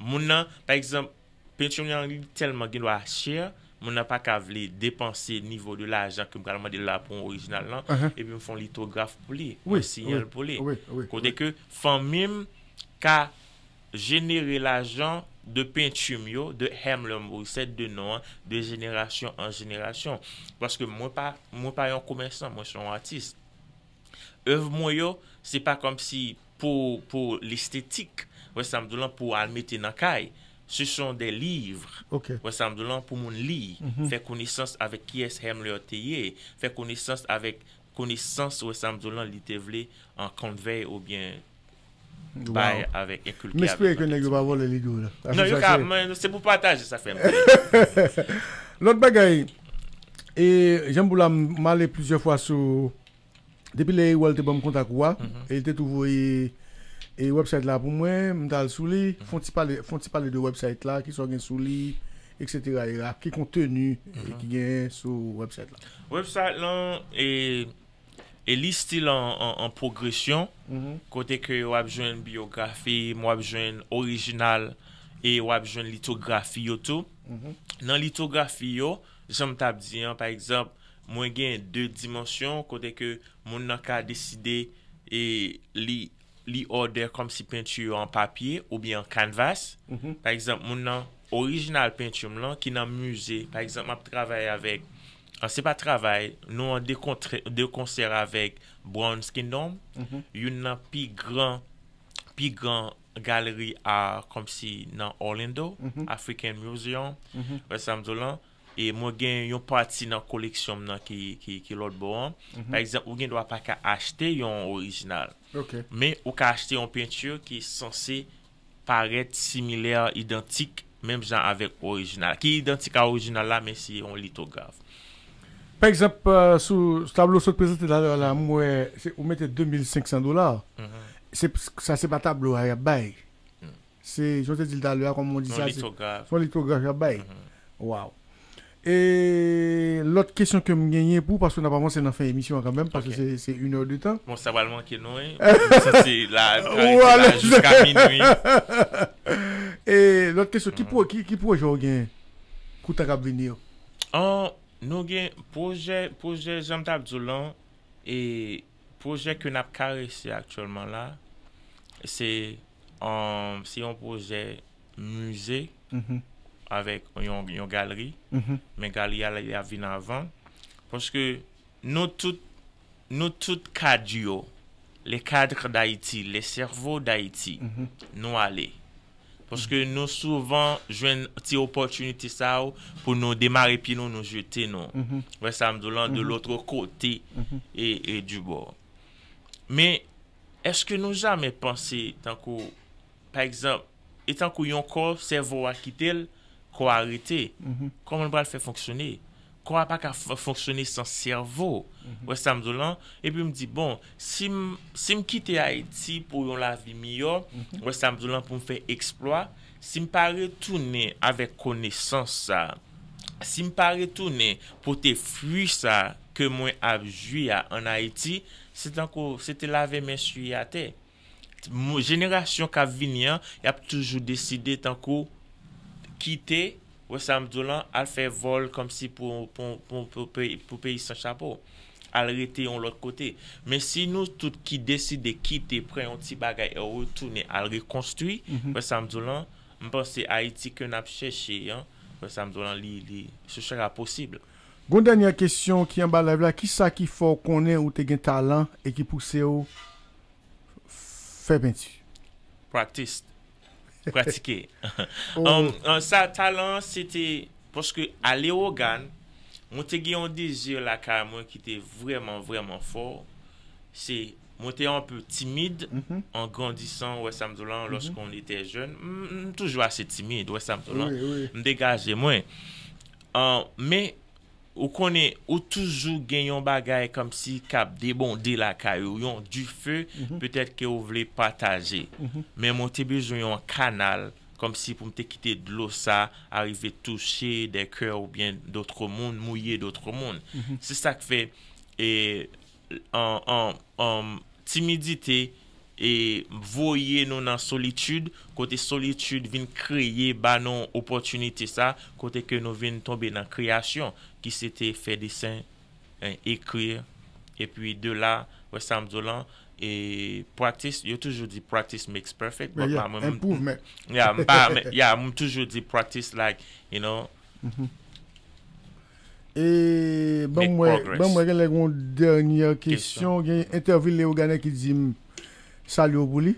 Moun nan, pa egzanp, penti m nan li tèlman gen dwa chè, moun nan pa ka vle depanse nivo de lajan ke m pral mande l la pou yon orijinal lan, epi m fè yon litograf pou li, mwen siyen l pou li. Kote ke fanmi m ka jenere lajan de penti m yo, de Hamler Morissette, de non an, de jenerasyon an jenerasyon. Paske mwen pa, mwen pa yon komèsan, mwen se yon atis. Èv mwen yo, se pa kòmsi pou, pou lestetik, wè sa m di w lan, pou al mete nan kay. Ce sont des livres. Wè sa m di w lan, pou moun li, fè konesans avèk kiyès Hamler te ye, fè konesans avèk konesans, wè sa m di w lan, li te vle an convey oubyen bay avèk, enkilke avèk. M espere ke nèg yo pa vòlè lide w la. Non, yo ka, men se pou pataje, sa fè m. Lòt bagay, e, Jean Boula, m ale plizyè fwa sou, depi lè Erol te ban m kontak ou a, e li te tou voye, e, website la pou mwen, m t al sou li, fè yon ti pale, fè yon ti pale de website la, kisa w gen sou li, et cetera, et cetera. Ki konteni, e, ki genyen sou website la? Website lan, e, e li still an, an, an pwogresyon, kote ke w ap jwenn biyografi m, w ap jwenn orijinal, e w ap jwenn litografi yo tou. Nan litografi yo, jan m t ap di an, pa egzanp, mwen gen de dimansyon kote ke moun nan ka deside e li, li òdè kòmsi penti yo an papye oubyen an kanvas. Pa egzanp, moun nan orijinal penti m lan ki nan mize. Pa egzanp, m ap travay avèk, an, se pa travay, nou an de kontrè, de konsè avèk Brown's Kingdom, youn nan pi gran, pi gran galeri a kòmsi nan Orlando, African Museum, wè sa m di w lan. E mwen gen yon pati nan koleksyon m nan ki, ki, ki lòt bò an. Pa egzanp, ou gen dwa pa ka achte yon orijinal. Men ou ka achte yon penti ki sanse parèt similè, idantik, menm jan avèk orijinal. Ki idantik a orijinal la, men se yon litograf. Pa egzanp, e, sou tablo w sot prezante talè a la, m wè se, ou mete de mil senk san dola. Se, sa se pa tablo a y ap bay. Se, jan w te di l talè a, kòman w di sa, se, se yon litograf y ap bay. Waw. E lòt kesyon ke m genyen pou, paske n ap avanse nan fen emisyon an kanmenm, paske se, se une heure de temps. Bon, sa pral manke nou, wi. M santi la, nou ka rete la jiska minwi. E lòt kesyon, ki, ki, ki pwojè w genyen pou tan k ap vini yo? An, nou gen pwojè, pwojè, jan m t ap di w lan, e pwojè ke n ap karese aktyèlman la, se, um, se yon pwojè mize avèk yon, yon galeri. Men galeri a, li ap vin avan. Paske nou tout, nou tout kad yo, les cadres d'Haïti, les cerveaux d'Haïti, nou ale. Paske nou souvan jwenn ti opòtinite sa yo pou nou demare pye nou, nou jete nou. Wè sa m di w lan, de l'autre côté e, e du bord. Men, èske nou jamè panse, tankou, pa egzanp, e tankou yon kò, sèvo a kite l, kò a rete. Kòman l pral fè fonksyone? Kò a pa ka f-, fonksyone san sèvo. Wè sa m di w lan? Epi m di, bon, si m, si m kite Ayiti pou yon lavi miyò, wè sa m di w lan, pou m fè eksplwa, si m pa retounen avèk konesans sa, si m pa retounen pote fwi sa ke mwen ap jwi a ann Ayiti, se tankou se te lave men siye atè. Mo-, jenerasyon k ap vini an, y ap toujou deside tankou kite, wè sa m di w lan, al fè vòl kòmsi pou, pou, pou, pou peyi, pou peyi san chapo. Al rete yon lòt kote. Men si nou tout ki deside kite, pran yon ti bagay e retounen al rekonstwi, wè sa m di w lan, m panse Ayiti ke n ap chèche an, wè sa m di w lan, li, li, ce sera possible. Gon dènyè kesyon ki anba live la, kisa ki fè w konnen ou te gen talan e ki pouse w fè penti? Practice. Pratike. Um, um, sa, talan an, se te, paske a Leyogàn, mwen te gen yon dezi lakay mwen ki te vrèman, vrèman fò. Se, mwen te un peu timid, an grandisan, wè sa m di w lan, lorsqu'on était jeune. M, m toujou ase timid, wè sa m di w lan. M degaje mwen. Uh, men, ou konnen, ou toujou gen yon bagay kòmsi k ap debonde lakay ou, yon dife, petèt ke ou vle pataje. Men mwen te bezwen yon kanal kòmsi pou m te kite dlo sa a rive touche des cœurs oubyen dòt moun, mouye dòt moun. Se sa k fè, e, an, an, an, timidite e voye nou nan solitid, kote solitid vin kreye ba nou opòtinite sa, kote ke nou vin tonbe nan kreyasyon, ki se te fè desen, en, ekri, epi de la, wè sa m di w lan, e practice, yo toujou di practice makes perfect, but yeah, mwen, mwen, improvement. Yeah, m pa, men, yeah, m toujou di practice, like, you know, E ban mwen, ban mwen gen lè gen yon dènyè kesyon. Gen Interville Léogane ki di m salye w pou li.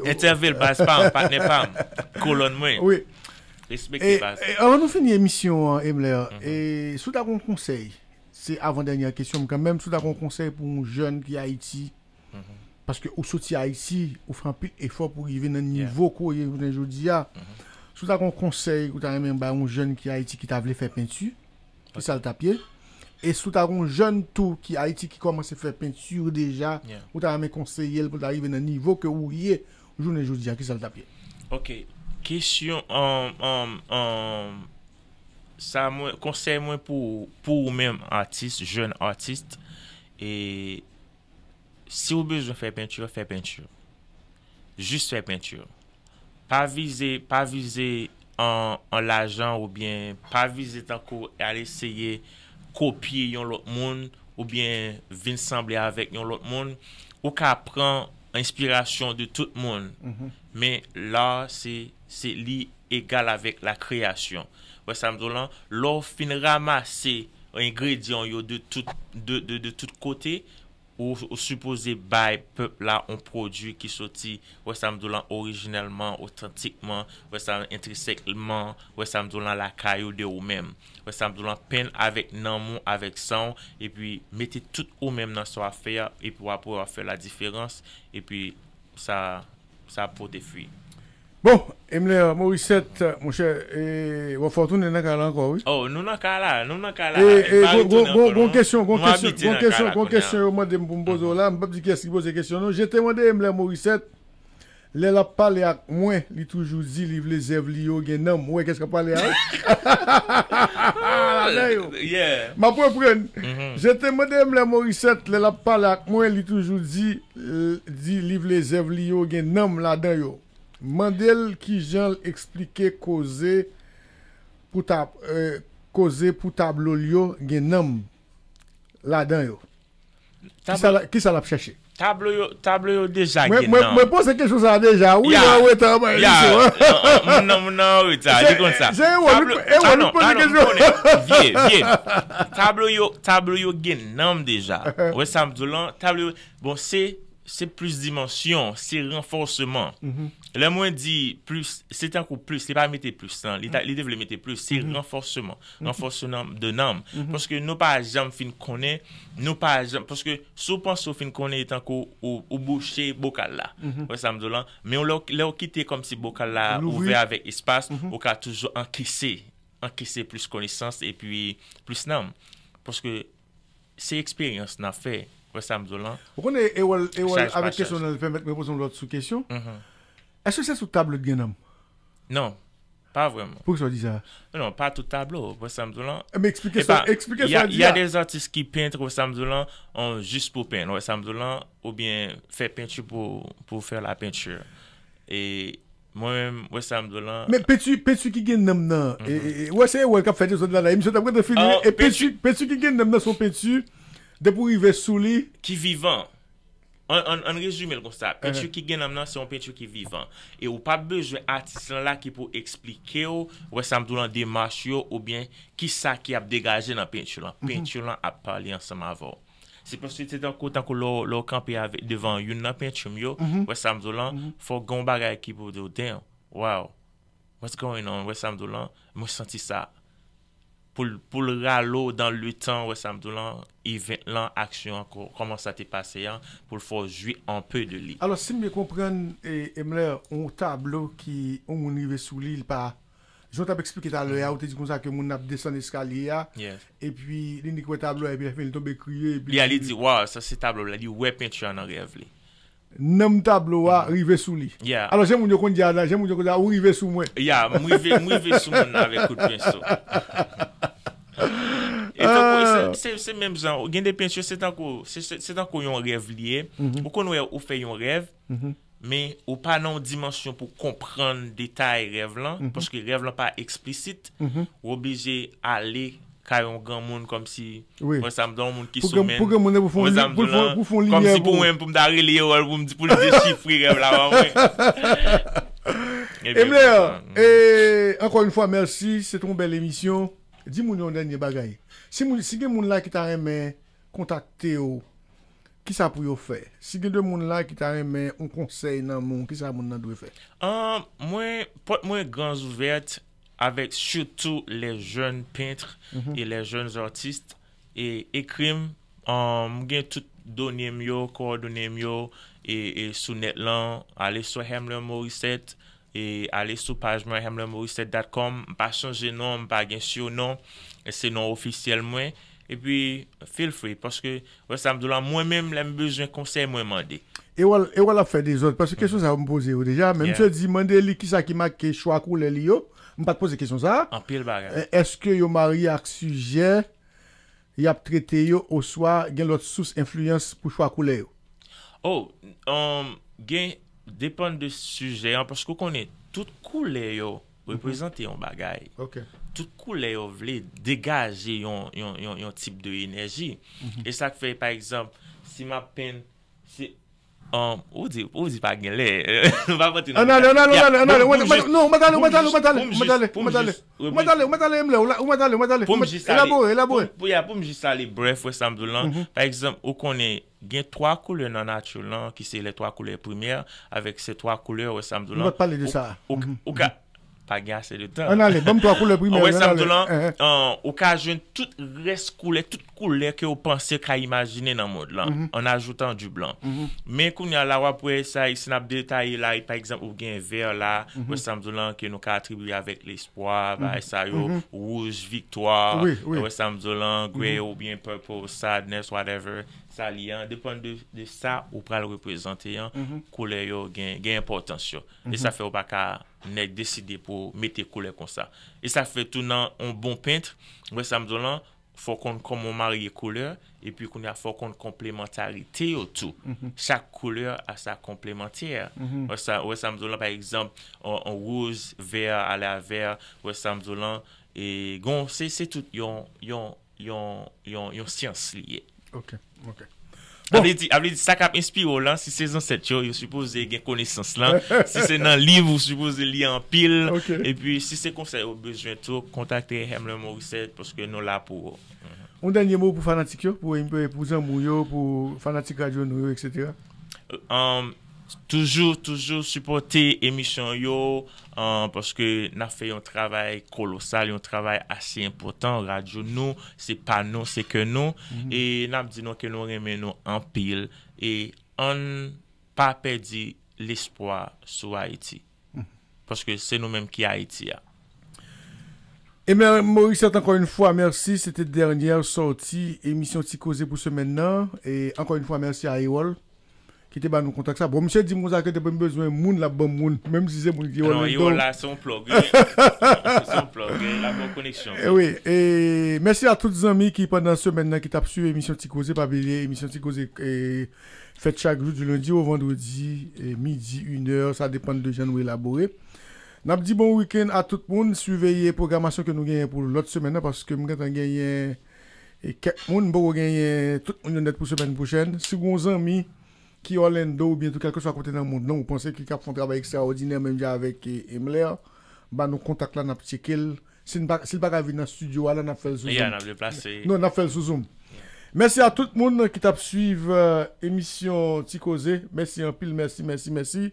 Interville, baz pa m, patnè pa m, kolòn mwen. Wi. Respekte, baz. E, avan nou fini emisyon an, Emler, e, si w ta gen yon konsèy, se avan dènyè kesyon m kanmenm, si w ta gen yon konsèy pou yon jèn ki Ayiti, paske ou soti Ayiti, ou fè anpil efò pou rive nan nivo ke w ye jounen jodi a. Si w ta gen yon konsèy ou ta renmen bay yon jèn ki Ayiti ki ta vle fè penti, ki sa l t ap ye? E si w ta gen yon jèn tou ki Ayiti ki kòmanse fè penti deja, ou ta renmen konseye l pou l ta rive nan nivo ke ou ye jounen jodi a, ki sa l t ap ye? Ok. Kesyon, um, um, um, sa mwen, konsèy mwen pou, pou ou menm, atis, jèn atis, e si w bezwen fè penti, fè penti. Jis fè penti. Pa vize, pa vize an, an lajan oubyen pa vize tankou al eseye kopye yon lòt moun oubyen vin sanble avèk yon lòt moun. Ou ka pran enspirasyon de tout moun. Men la, se, se li egal avèk la kreyasyon. Wè sa m di w lan? Lè w fin ranmase engredyan yo de tout, de, de, de tout kote, ou, ou sipoze bay pèp la yon pwodui ki soti, wè sa m di w lan, orijinèlman, otantikman, wè sa, entrensèkman, wè sa m di w lan, lakay ou, de ou menm. Wè sa m di w lan, penn avèk nanm ou, avèk san w, epi mete tout ou menm nan sa w ap fè a, epi w ap wè w ap fè la diferans, epi sa, sa ap pote fwi. Bon, Emler Morissette, monchè, e, w ap fè w tounen nan kay la ankò, wi. Oh, nou nan kay la, nou nan kay la. E, e, gon, gon, gon, gon kesyon, gon kesyon, gon kesyon, gon kesyon yo mande m pou m poze w la, m p ap di kiyès ki poze kesyon, non. Je te mande Emler Morissette, lè l ap pale ak mwen, li toujou di li vle zèv li yo gen nanm. Ou wè kiyès k ap pale a? Ladan yo. M ap reprann. Je te mande Emler Morissette, lè l ap pale ak mwen, li toujou di, di li vle zèv li yo gen nanm ladan yo. Mande l kijan l eksplike koze pou ta, e, koze pou tablo l yo gen nanm ladan yo. Kisa l ap chèche? Tablo yo, tablo yo deja gen nanm. Mwen poze kesyon sa a deja, wi, mwen an reta anba emisyon an. Moun nan, moun nan an reta, li konn sa. Se Erol, Erol, li poze kesyon. Vye, vye. Tablo yo, tablo yo gen nanm deja. Ou wè sa m di w lan? Tablo yo, bon, se se plis dimansyon, se ranfòseman. Lè mwen di plis, se tankou plis, li pa mete plis lan, li, li te vle mete plis, se ranfòseman, ranfòseman de nanm. Paske nou pa janm fin konnen, nou pa janm, paske si w panse w fin konnen, e tankou ou, ou bouche bokal la. Wè sa m di w lan? Men lè w, lè w kite kòmsi bokal la ouvè avèk espas, ou ka toujou ankese, ankese plis konesans epi plis nanm. Paske se eksperyans n ap fè. Wè sa m di w lan? Ou konnen, Erol, Erol, avèk kesyon nan, li pèmèt mwen poze yon lòt sou kesyon. Èske se sou tablo t gen nanm? Non, pa vrèman. Poukisa w di sa? Non, pa tout tablo, wè sa m di w lan. Men eksplike sa, eksplike sa w di a. Y a des artistes qui peintent, wè sa m di w lan, jis pou penn, wè sa m di w lan, oubyen fè penti pou, pou fè la peinture. E Mwen menm, wè sa m di w lan. Men penti, penti ki gen nanm nan, e, e, e, wè se Erol k ap fè dezòd la la, emisyon t ap gentan fini, e penti, penti ki gen nanm nan se yon penti, depi w rive sou li. Ki vivan. Ann, ann, ann rezime l konsa. Penti ki gen nanm nan, se yon penti ki vivan. E ou p ap bezwen atis lan la ki pou eksplike w, wè sa m di w lan, demach yo, oubyen kisa ki ap degaje nan penti lan. Penti lan ap pale ansanm avè w. Se paske se tankou, tankou lè w, lè w kanpe avèk, devan youn nan penti m yo, wè sa m di w lan, fòk gen yon bagay ki pou di w, damn, wow, what's going on, wè sa m di w lan, mwen santi sa. Pou l, pou l rale w dans le temps, wè sa m di w lan, event lan, aksyon an, kò-, kòman sa te pase an, pou l fè w jwi un peu de li. Alò, si m byen konprann, e, Emler, yon tablo ki, yon moun rive sou li, li pa Jan w t ap eksplike talè a, ou te di konsa ke moun nan ap desann eskalye a, epi li nik wè tablo a, epi lè fini li tonbe kriye, epi li di, waw, sa se tablo la, li wè penti a nan rèv li. nanm tablo a rive sou li. Yeah. Alò, jan moun yo konn di a la, jan moun yo konn di a, ou rive sou mwen. Yeah, m rive, m rive sou moun nan avèk kout penso. E tankou, se, se, se menm jan, gen de penti, se tankou, se, se, se tankou yon rèv li ye. Ou konn wè ou fè yon rèv, men ou pa nan yon dimansyon pou konprann detay rèv lan, paske rèv lan pa eksplisit, ou oblije ale kay yon granmoun kòmsi, wi, wè sa m di, yon moun ki sou menm, pou granmoun nan pou fè yon limyè, pou fè yon limyè kòmsi pou mwen, pou m ta rele yo, pou m di, pou l dechifre rèv la ba mwen. Ebyen, Emler, e, ankò yon fwa, mèsi, se te yon bèl emisyon. Di moun yo yon dènye bagay. Si moun, si gen moun la ki ta renmen kontakte w, kisa pou yo fè? Si gen de moun la ki ta renmen yon konsèy nan men w, kisa moun nan dwe fè? Ahn, mwen, pòt mwen gran ouvèt avèk surtout les jeunes peintres et les jeunes artistes. E ekri m, ahn, m gen tout done m yo, kowòdone m yo, e, e sou nèt lan, ale sou Hemler Morissette, e ale sou paj mwen, hemler morissette dot com. M pa chanje non, m pa gen surnom, e se non ofisyèl mwen. Epi, feel free, paske, wè sa m di w la, mwen menm, lè m bezwen konsèy, mwen mande. Ewòl, Ewòl ap fè dezòd, paske kesyon sa yo m poze yo deja, men misye di, mande li kisa ki make chwa koulè li yo. M pa t poze kesyon sa a. Anpil bagay. E, èske yo marye ak sijè y ap trete yo, oswa gen lòt sous enfliyans pou chwa koulè yo? Oh, um, gen, depann de sijè an, paske w konnen, tout koulè yo reprezante yon bagay. Ok. Tout koulè yo vle degaje yon, yon, yon, yon tip de enèji. E sa k fè, pa egzanp, si m ap penn, se, um, ou di, ou di pa gen lè. Nou pa pote nan detay. Ann ale, ann ale, ann ale, ann ale. Non, ou mèt ale, ou mèt ale, ou mèt ale, ou mèt ale, ou mèt ale. Ou mèt ale, ou mèt ale, Emler, ou mèt ale, ou mèt ale. Pou m jis ale, elabore, elabore. Pou m, pou, ya, pou m jis ale brèf, wè sa m di w lan. Pa egzanp, ou konnen, gen twa koulè nan nati lan, ki se les trois couleurs primaires, avèk se twa koulè, wè sa m di w lan. Nou pa t pale de sa. Ou, ou, ou ka, pa gen ase de tan. Ann ale, ban m twa koulè primè yo, ann ale. Wè sa m di w lan, an, ou ka jwenn tout rès koulè, tout koulè ke w panse ka imajine nan mond lan, an ajoutan di blan. Men kounye a la, w ap wè sa, si n ap detaye la, pa egzanp, ou gen vè la, wè sa m di w lan, ke nou ka atribiye avèk lespwa, bagay sa yo, wouj, viktwa, wè sa m di w lan, grey oubyen purple, sadness, whatever, sa li an, depann de, de sa ou pral reprezante an, koulè yo gen, gen enpòtans yo. E sa fè ou pa ka nèk deside pou mete koulè konsa. E sa fè tou nan yon bon pent, wè sa m di w lan, fò w konn kòman w marye koulè, epi kounye a fò w konn konplemantarite yo tou. Chak koulè a sa konplemantè. Wè sa, wè sa m di w lan, pa egzanp, yon, yon wouj, vè, ale a vè, wè sa m di w lan, e gon, se, se tout yon, yon, yon, yon, yon syans li ye. Ok, ok. Bon. A vle di, a vle di, sa k ap enspire w lan, si se zansèt yo, yo sipoze gen konesans lan. Si se nan liv, ou sipoze li anpil. Ok. Epi, si se konsèy ou bezwen tou, kontakte Hemler Morissette, paske nou la pou ou. Yon dènye mo pou fanatik yo, pou, pou zanmi w yo, pou fanatik radyo nou yo, etsetera. Um, toujou, toujou sipòte emisyon yo, an, paske n ap fè yon travay kolosal, yon travay ase enpòtan. Radyo nou, se pa nou, se ke nou. E n ap di nou ke nou renmen nou anpil. E ann pa pèdi lespwa sou Ayiti. Paske se nou menm ki Ayiti a. Emler Morissette, encore une fois, merci. C'était dernière sortie émission Ti Koze pou semèn nan. E encore une fois, merci à Erol ki te ba nou kontak sa. Bon, misye di m konsa ke depi m bezwen moun, l ap ban m moun, menm si se moun ki Erol. Non, Erol la, se yon plug, wi. Se yon plug, wi. L ap ban w koneksyon. E wi, e mèsi a tout zanmi ki pandan semèn nan ki t ap swiv emisyon Ti Koze. Pa bliye, emisyon Ti Koze, e, fèt chak jou, di lendi o vandredi, e, midi, inè, sa depann de jan nou elabore. N ap di bon wikenn a tout moun, siveye pwogramasyon ke nou genyen pou lòt semèn nan, paske m gentan genyen, e, kèk moun, m poko genyen tout moun yo nèt pou semèn pwochèn. Si w gen yon zanmi ki Orlando oubyen tou kèlkeswa kote nan mond lan, ou panse ki k ap fè yon travay ekstraòdinè menm jan avèk, e, Emler, ba nou kontak la, n ap tcheke l. Si n pa, si l pa ka vin nan estidyo a la, n ap fè l sou Zoom. Non, n ap deplase. Non, n ap fè l sou Zoom. Mèsi a tout moun ki t ap swiv, e, emisyon Ti Koze. Mèsi anpil, mèsi, mèsi, mèsi.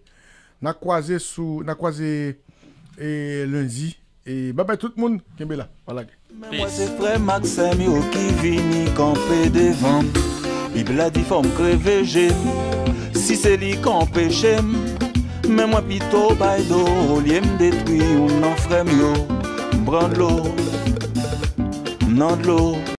N a kwaze sou, n a kwaze, e, lendi. E babay tout moun, kenbe la, pa lage. Men mwen se frè m ak sè m yo ki vini kanpe devan m. Bib la di fò m kreve je m, si se li k anpeche m. Men mwen pito bay do olye m detwi youn nan frè m yo. M pran dlo, m nan dlo.